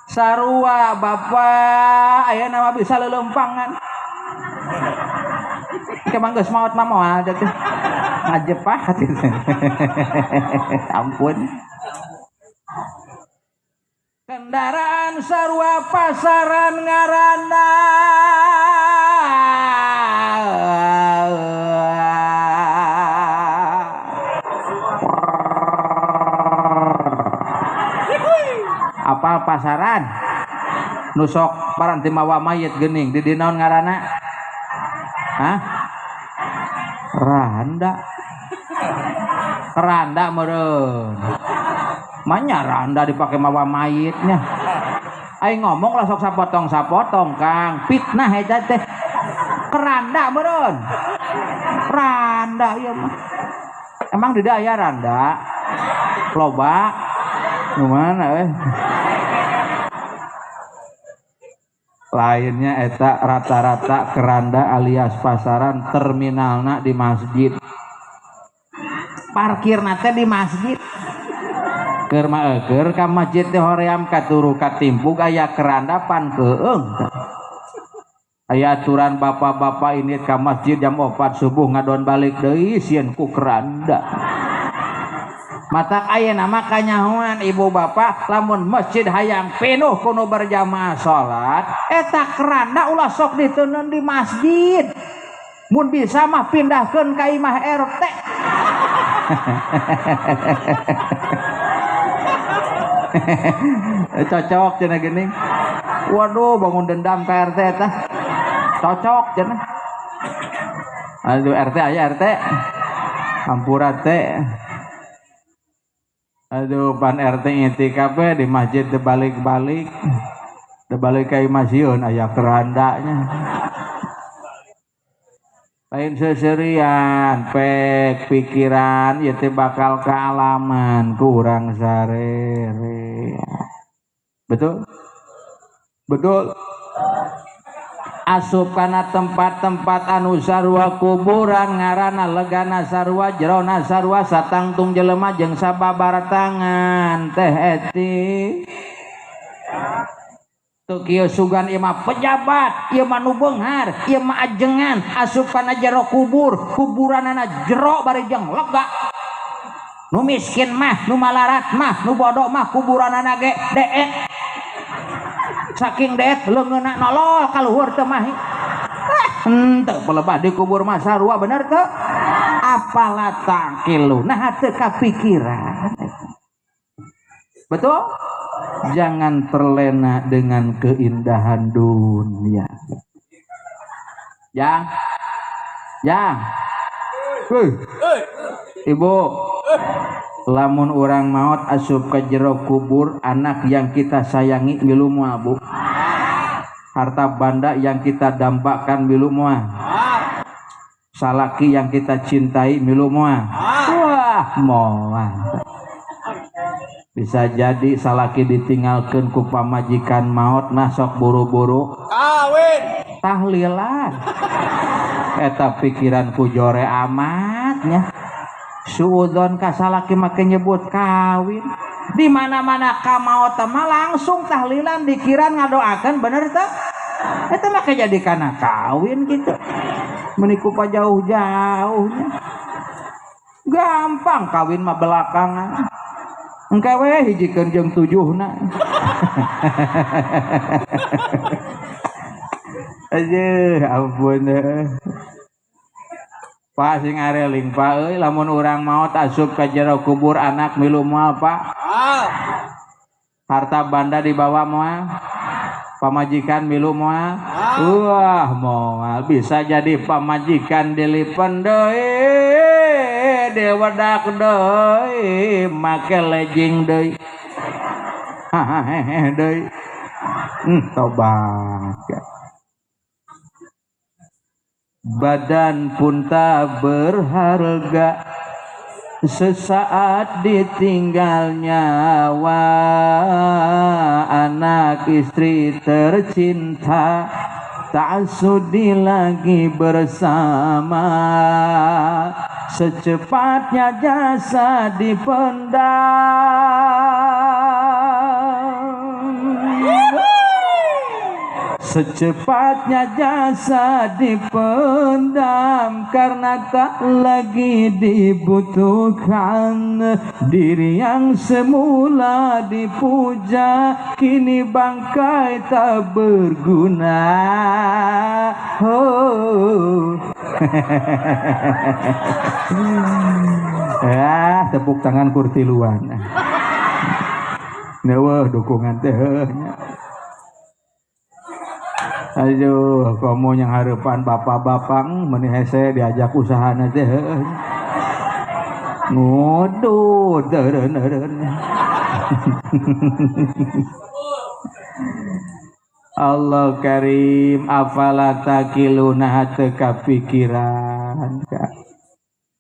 sarua bapak aya nama bisa lelempangan. Kemang geus maot mah moal teh ngajepat. Ampun. Kendaraan sarua pasaran ngaranna apal pasaran nusok paranti mawa mayit geuning di dinaon ngaranna? Hah? Randa. Randa meureun. Manya randa dipake mawa mayitnya. Aing ngomong lah sok sapotong-sapotong Kang, fitnah eta teh. Keranda meureun. Randa ieu mah. Emang di aya randa? Loba. Nu mana eh? Lainnya eta rata-rata keranda alias pasaran terminalna di masjid. Parkirna teh di masjid. Keur mah eueur ka masjid teh hoream katuru katimpug aya keranda pan keung. Aya aturan bapak-bapak ini ka masjid jam 4 subuh ngadon balik deui sieun ku keranda. Matak ayeuna mah kanyahoan ibu bapak lamun masjid hayang penuh kuno berjamaah salat eta keranda ulah sok diteundeun di masjid. Mun bisa mah pindahkeun ka imah RT. Cocok cenah geuning. Waduh bangun dendam ka RT eta. Cocok cenah. Aduh RT aya RT. Hampura teh. Aduh pan RT itikaf di masjid dibalik-balik. Dibalik ka imah sieun aya kerandanya. Lain seserian pek pikiran ieu teh bakal kaalaman kurang sarere. Betul? Betul. Asup kana tempat-tempat anu sarua kuburan ngaranna legana sarua jerona sarua satangtung jelema jeung sababaratangan teh eti. Teu kieu sugan ieu mah pejabat, ieu mah nu beunghar, ieu mah ajengan, asup kana jero kubur, kuburanana jero bari jeung lega. Nu miskin mah, nu malarat mah, nu bodoh mah kuburanana ge deet. Saking deet leungeunna nolol kaluhur teu mahi. Henteu pelebah di kubur mah sarua bener teu? Afala taqilu, nah teu kapikiran. Betul? Jangan terlena dengan keindahan dunia. Ya. Ya. Hei. Ibu, lamun urang maot asup ke jero kubur, anak yang kita sayangi milu moal, Bu. Harta banda yang kita dambakan milu moal. Salaki yang kita cintai milu moal. Wah, moal. Bisa jadi salaki ditinggalkeun ku pamajikan maot, nah sok buru-buru kawin tahlilan. Eta pikiran ku jore amatnya. Suudzon ka salaki make nyebut kawin. Di mana-mana ka maot mah langsung tahlilan dikiran ngadoakeun, bener teu? Eta make jadi kana kawin gitu. Meniku pa jauh-jauhnya. Gampang kawin mah belakangan. Engke we hijikeun jeung tujuhna. Aduh, ampun. Pak sing areling Pak euy, lamun urang maot asup ka jero kubur anak milu moal Pak. Harta banda dibawa moal. Pamajikan milu moal. Wah, moal bisa jadi pamajikan dilipen deui, diwedak deui, make legging deui. Hahaha deui. Tobat. Badan pun tak berharga sesaat ditinggal nyawa, anak istri tercinta tak sudi lagi bersama, secepatnya jasa dipendam. Secepatnya jasa dipendam karena tak lagi dibutuhkan. Diri yang semula dipuja kini bangkai tak berguna. Oh. Ya, tepuk tangan kurtiluan. Neueuh dukungan teh. Aduh, komo yang harapan bapak-bapak meni hese diajak usahana teh. Ngudut deureun-deureun. Allah karim, afala taqiluna teu kapikiran.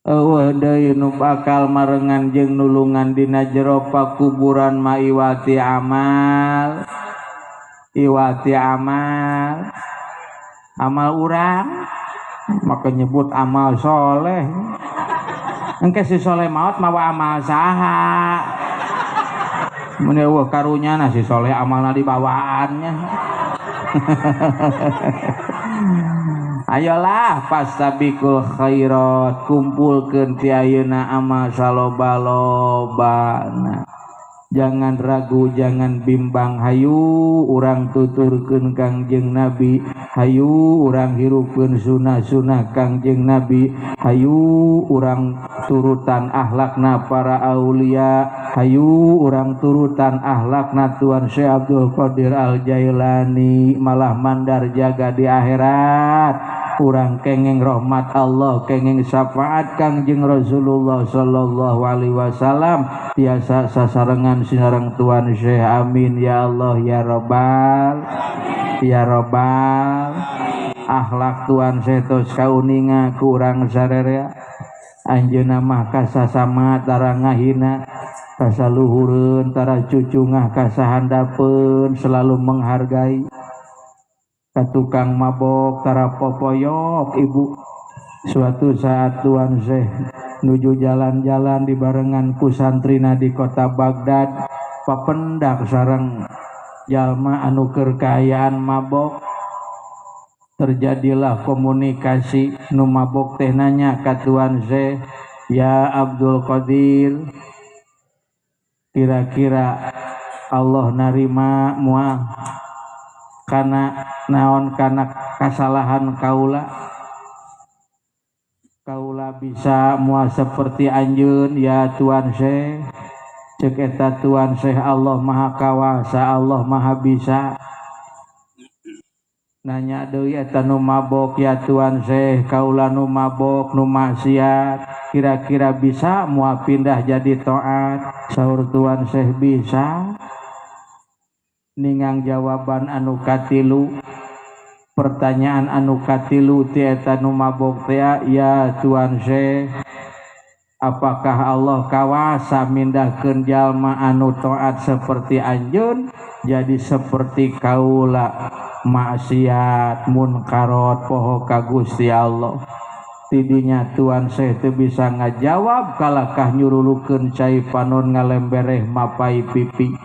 Eueuh deui nu bakal marengan jeung nulungan dina jero pakuburan ma iwati amal. Iwati amal, amal urang maka nyebut amal soleh. Engke si soleh maot mawa amal saha? Mun eueuh karunya si soleh amalna dibawaannya. Ayolah fastabikul khairat, kumpulkeun ti ayeuna amal saloba-lobana. Jangan ragu, jangan bimbang, hayu urang tuturkeun Kangjeng Nabi, hayu urang hirupkeun sunah-sunah Kangjeng Nabi, hayu urang turutan akhlakna para aulia, hayu urang turutan akhlakna Tuan Syekh Abdul Qadir Al Jailani, malah mandar jaga di akhirat. Urang kenging rahmat Allah, kenging syafaat Kangjeng Rasulullah sallallahu alaihi wasallam, tiasa sasarengan sinareng Tuan Syekh. Amin ya Allah ya Rabbal ya Rabbal. Akhlak Tuan Syekh tos kauninga ku urang sararea. Anjeunna mah kasasama tara ngahina, kasaluhureun tara cucungah kasahandapeun, selalu menghargai. Ka tukang mabok tara popoyok ibu. Suatu saat Tuan Syekh nuju jalan-jalan di barengan ku santrina di kota Baghdad, papendak sareng jalma anu keur kaayaan mabok. Terjadilah komunikasi, nu mabok teh nanya ka Tuan Syekh, ya Abdul Qadir, kira-kira Allah narima moal kana naon kana kasalahan kaula? Kaula bisa moal seperti anjeun ya Tuan Syekh? Cek eta Tuan Syekh, Allah Maha Kawasa, Allah Maha Bisa. Nanya deui eta nu mabok, ya Tuan Syekh, kaula nu mabok nu maksiat kira-kira bisa moal pindah jadi taat? Saur Tuan Syekh, bisa. Ningang jawaban anu katilu, pertanyaan anu katilu ti eta nu mabok teh, ya Tuan Syekh, apakah Allah kawasa mindahkeun jalma anu taat seperti anjeun jadi seperti kaula maksiat munkarot poho ka Gusti Allah? Tidinya Tuan Syekh teu bisa ngajawab, kalakah nyurulukeun cai panon ngalembereh mapai pipi.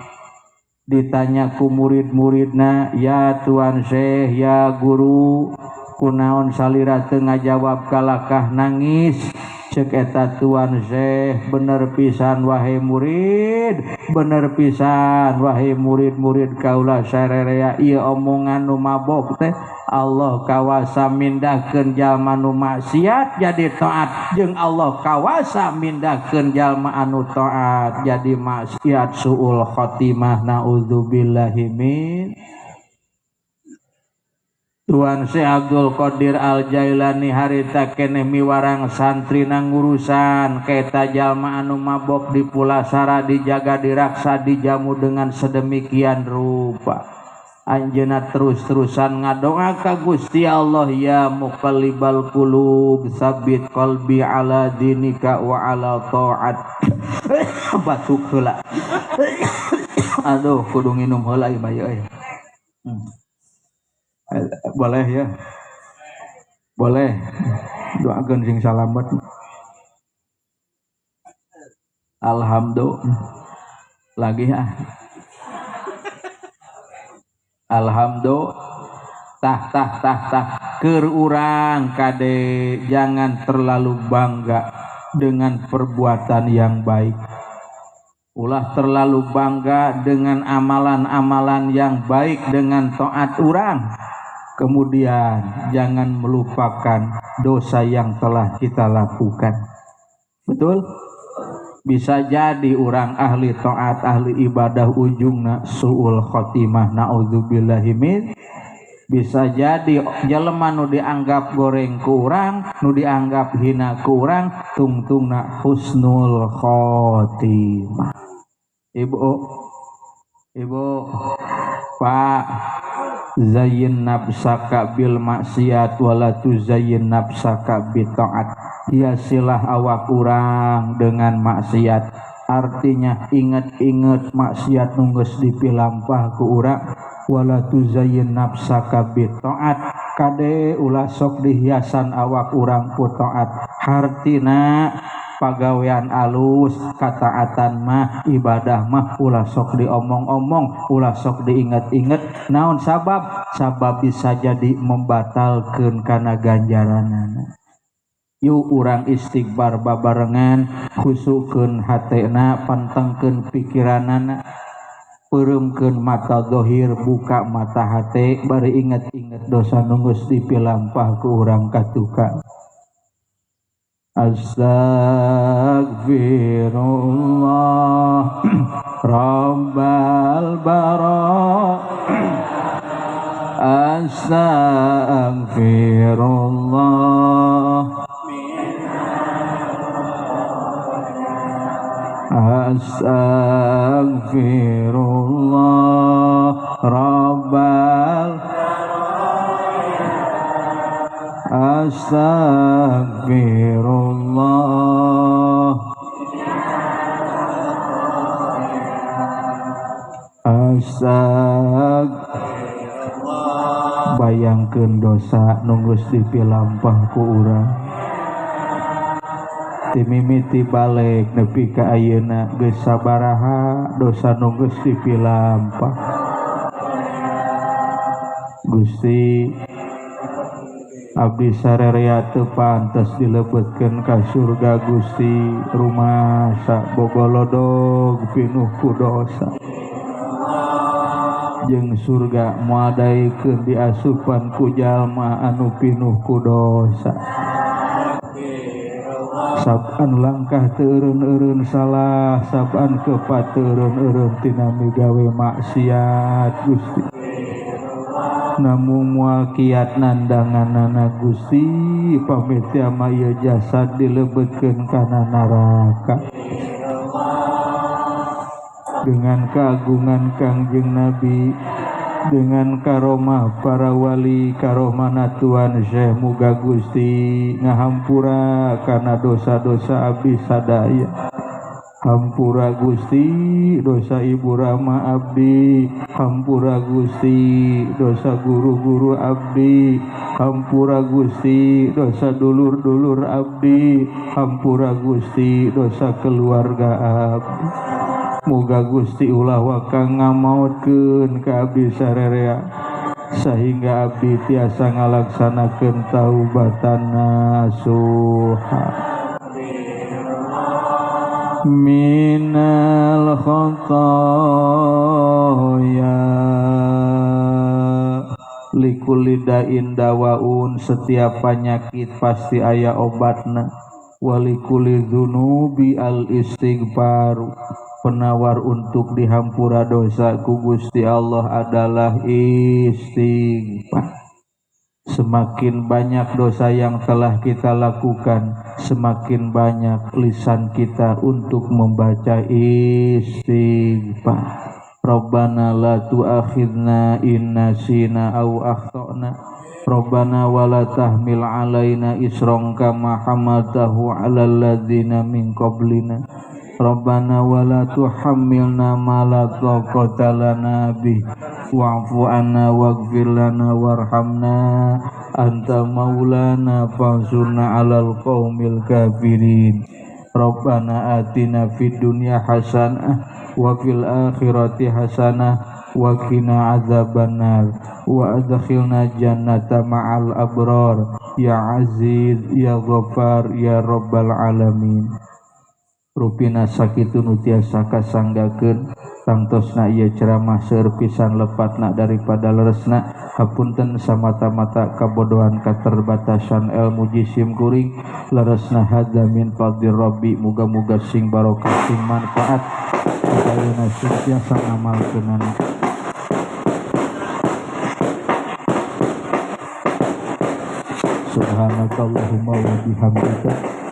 Ditanya ku murid-muridna, ya Tuan Syekh, ya guru, kunaon salira teu ngajawab kalakah nangis? Cek eta Tuan Syekh, bener pisan wahai murid, bener pisan wahai murid-murid kaula sarerea, ieu omongan nu mabok teh Allah kawasa mindahkeun jalma nu maksiat jadi taat, jeung Allah kawasa mindahkeun jalma anu taat jadi maksiat, suul khotimah, naudzubillahi min. Tuan Syekh Abdul Qadir Al Jailani harita keneh miwarang santri ngurusan kaeta jalma anu mabok di pulasara, dijaga, diraksa, dijamu dengan sedemikian rupa. Anjeunna terus-terusan ngadoa ka Gusti Allah, ya muqallibal qulub sabbit qalbi ala dinika wa ala ta'at. Batuk heula. Aduh, kudu nginum heula ieu mah euy. Boleh ya, boleh, doakan sing salamet. Alhamdulillah lagi ah, alhamdulillah. Tah tah tah tah, keur urang kade jangan terlalu bangga dengan perbuatan yang baik. Ulah terlalu bangga dengan amalan-amalan yang baik, dengan taat urang. Kemudian jangan melupakan dosa yang telah kita lakukan. Betul? Bisa jadi orang ahli taat, ahli ibadah ujungna suul khotimah, naudzubillahi min. Bisa jadi jelema nu dianggap goreng ku urang, nu dianggap hina ku urang, tungtungna husnul khotimah. Ibu, ibu, Pak, zayyin nafsaka bil maksiat wala tuzayyin nafsaka bi ta'at. Hiasilah awak urang dengan maksiat. Artinya inget-inget maksiat nu geus dipilampah ku urang. Wala tuzayyin nafsaka bi ta'at. Kade ulah sok dihiasan awak urang ku ta'at. Hartina pagawean alus, kataatan mah, ibadah mah ulah sok diomong-omong, ulah sok diinget-inget. Naon sabab? Sabab bisa jadi membatalkeun kana ganjaranana. Yuk urang istighfar babarengan, khusukeun hatena, pantengkeun pikiranana, peureumkeun mata dohir, buka mata hate, bari inget-inget dosa nu geus dipilampah ku urang katuka. Astaghfirullah Rabbal bara, astaghfirullah, astaghfirullah Rabbal, astaghfirullah, astaghfirullah. Ngabayangkeun dosa nu geus dipilampah ku urang. Ti mimiti balik nepi ka ayeuna geus sabaraha dosa nu geus dipilampah. Gusti abdi sarerea teu pantes dilebetkeun ka surga Gusti, rumasa bogolodog pinuh ku dosa. Jeung surga moal daekeun diasupan ku jalma anu pinuh ku dosa. Saban langkah teu eureun-eureun salah, saban kepat teu eureun-eureun tina migawe maksiat Gusti. Namung moal kiat nandanganana Gusti, pamit ama ieu jasad dilebetkeun kana neraka. Dengan keagungan Kangjeng Nabi, dengan karomah para wali, karomah Tuan Syekh, muga Gusti ngahampura kana dosa-dosa abdi sadaya. Hampura Gusti dosa ibu rama abdi, hampura Gusti dosa guru-guru abdi, hampura Gusti dosa dulur-dulur abdi, hampura Gusti dosa keluarga abdi. Muga Gusti ulah waka ngamautkeun ka abdi sarerea sehingga abdi tiasa ngalaksanakeun taubatan nasuha. Minal khotoya likulli da'in dawaun, setiap penyakit pasti aya obatna. Walikuli dzunubi al istighfar, penawar untuk dihampura dosa ku Gusti Allah adalah istighfar. Semakin banyak dosa yang telah kita lakukan, semakin banyak lisan kita untuk membaca istighfar. Rabbana la tu'akhidna in nasina aw akhtana. Rabbana wa la tahmil alaina isran kama hamaltahu 'alal ladzina min qablina. Rabbana wa la tuhammilna ma la taqata lana bih wa'fu 'anna waghfir lana warhamna anta maulana fansurna 'alal qaumil kafirin. Rabbana atina fid dunya hasanah wa fil akhirati hasanah wa qina adzabannar wa adkhilna jannata ma'al abrar ya aziz ya ghaffar ya rabbal alamin. Rupina sakitu nu tiasa kasanggakeun tangtosna ieu ceramah seueur pisan lepatna daripada leresna. Hapunten samata-mata kabodohan katerbatasan ilmu jisim kuring, leresna hadza min fadlir rabbi, muga-muga sing barokah sing manfaat sadayana sing tiasa ngamalkeunana. Subhanakallahumma wa bihamdika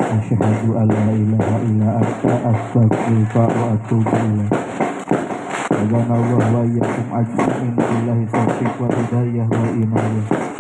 asyhadu an la ilaha illa anta astaghfiruka wa atubu ilaik. Wa iyyakum ajma'in billahi taufiq wal hidayah wal inayah.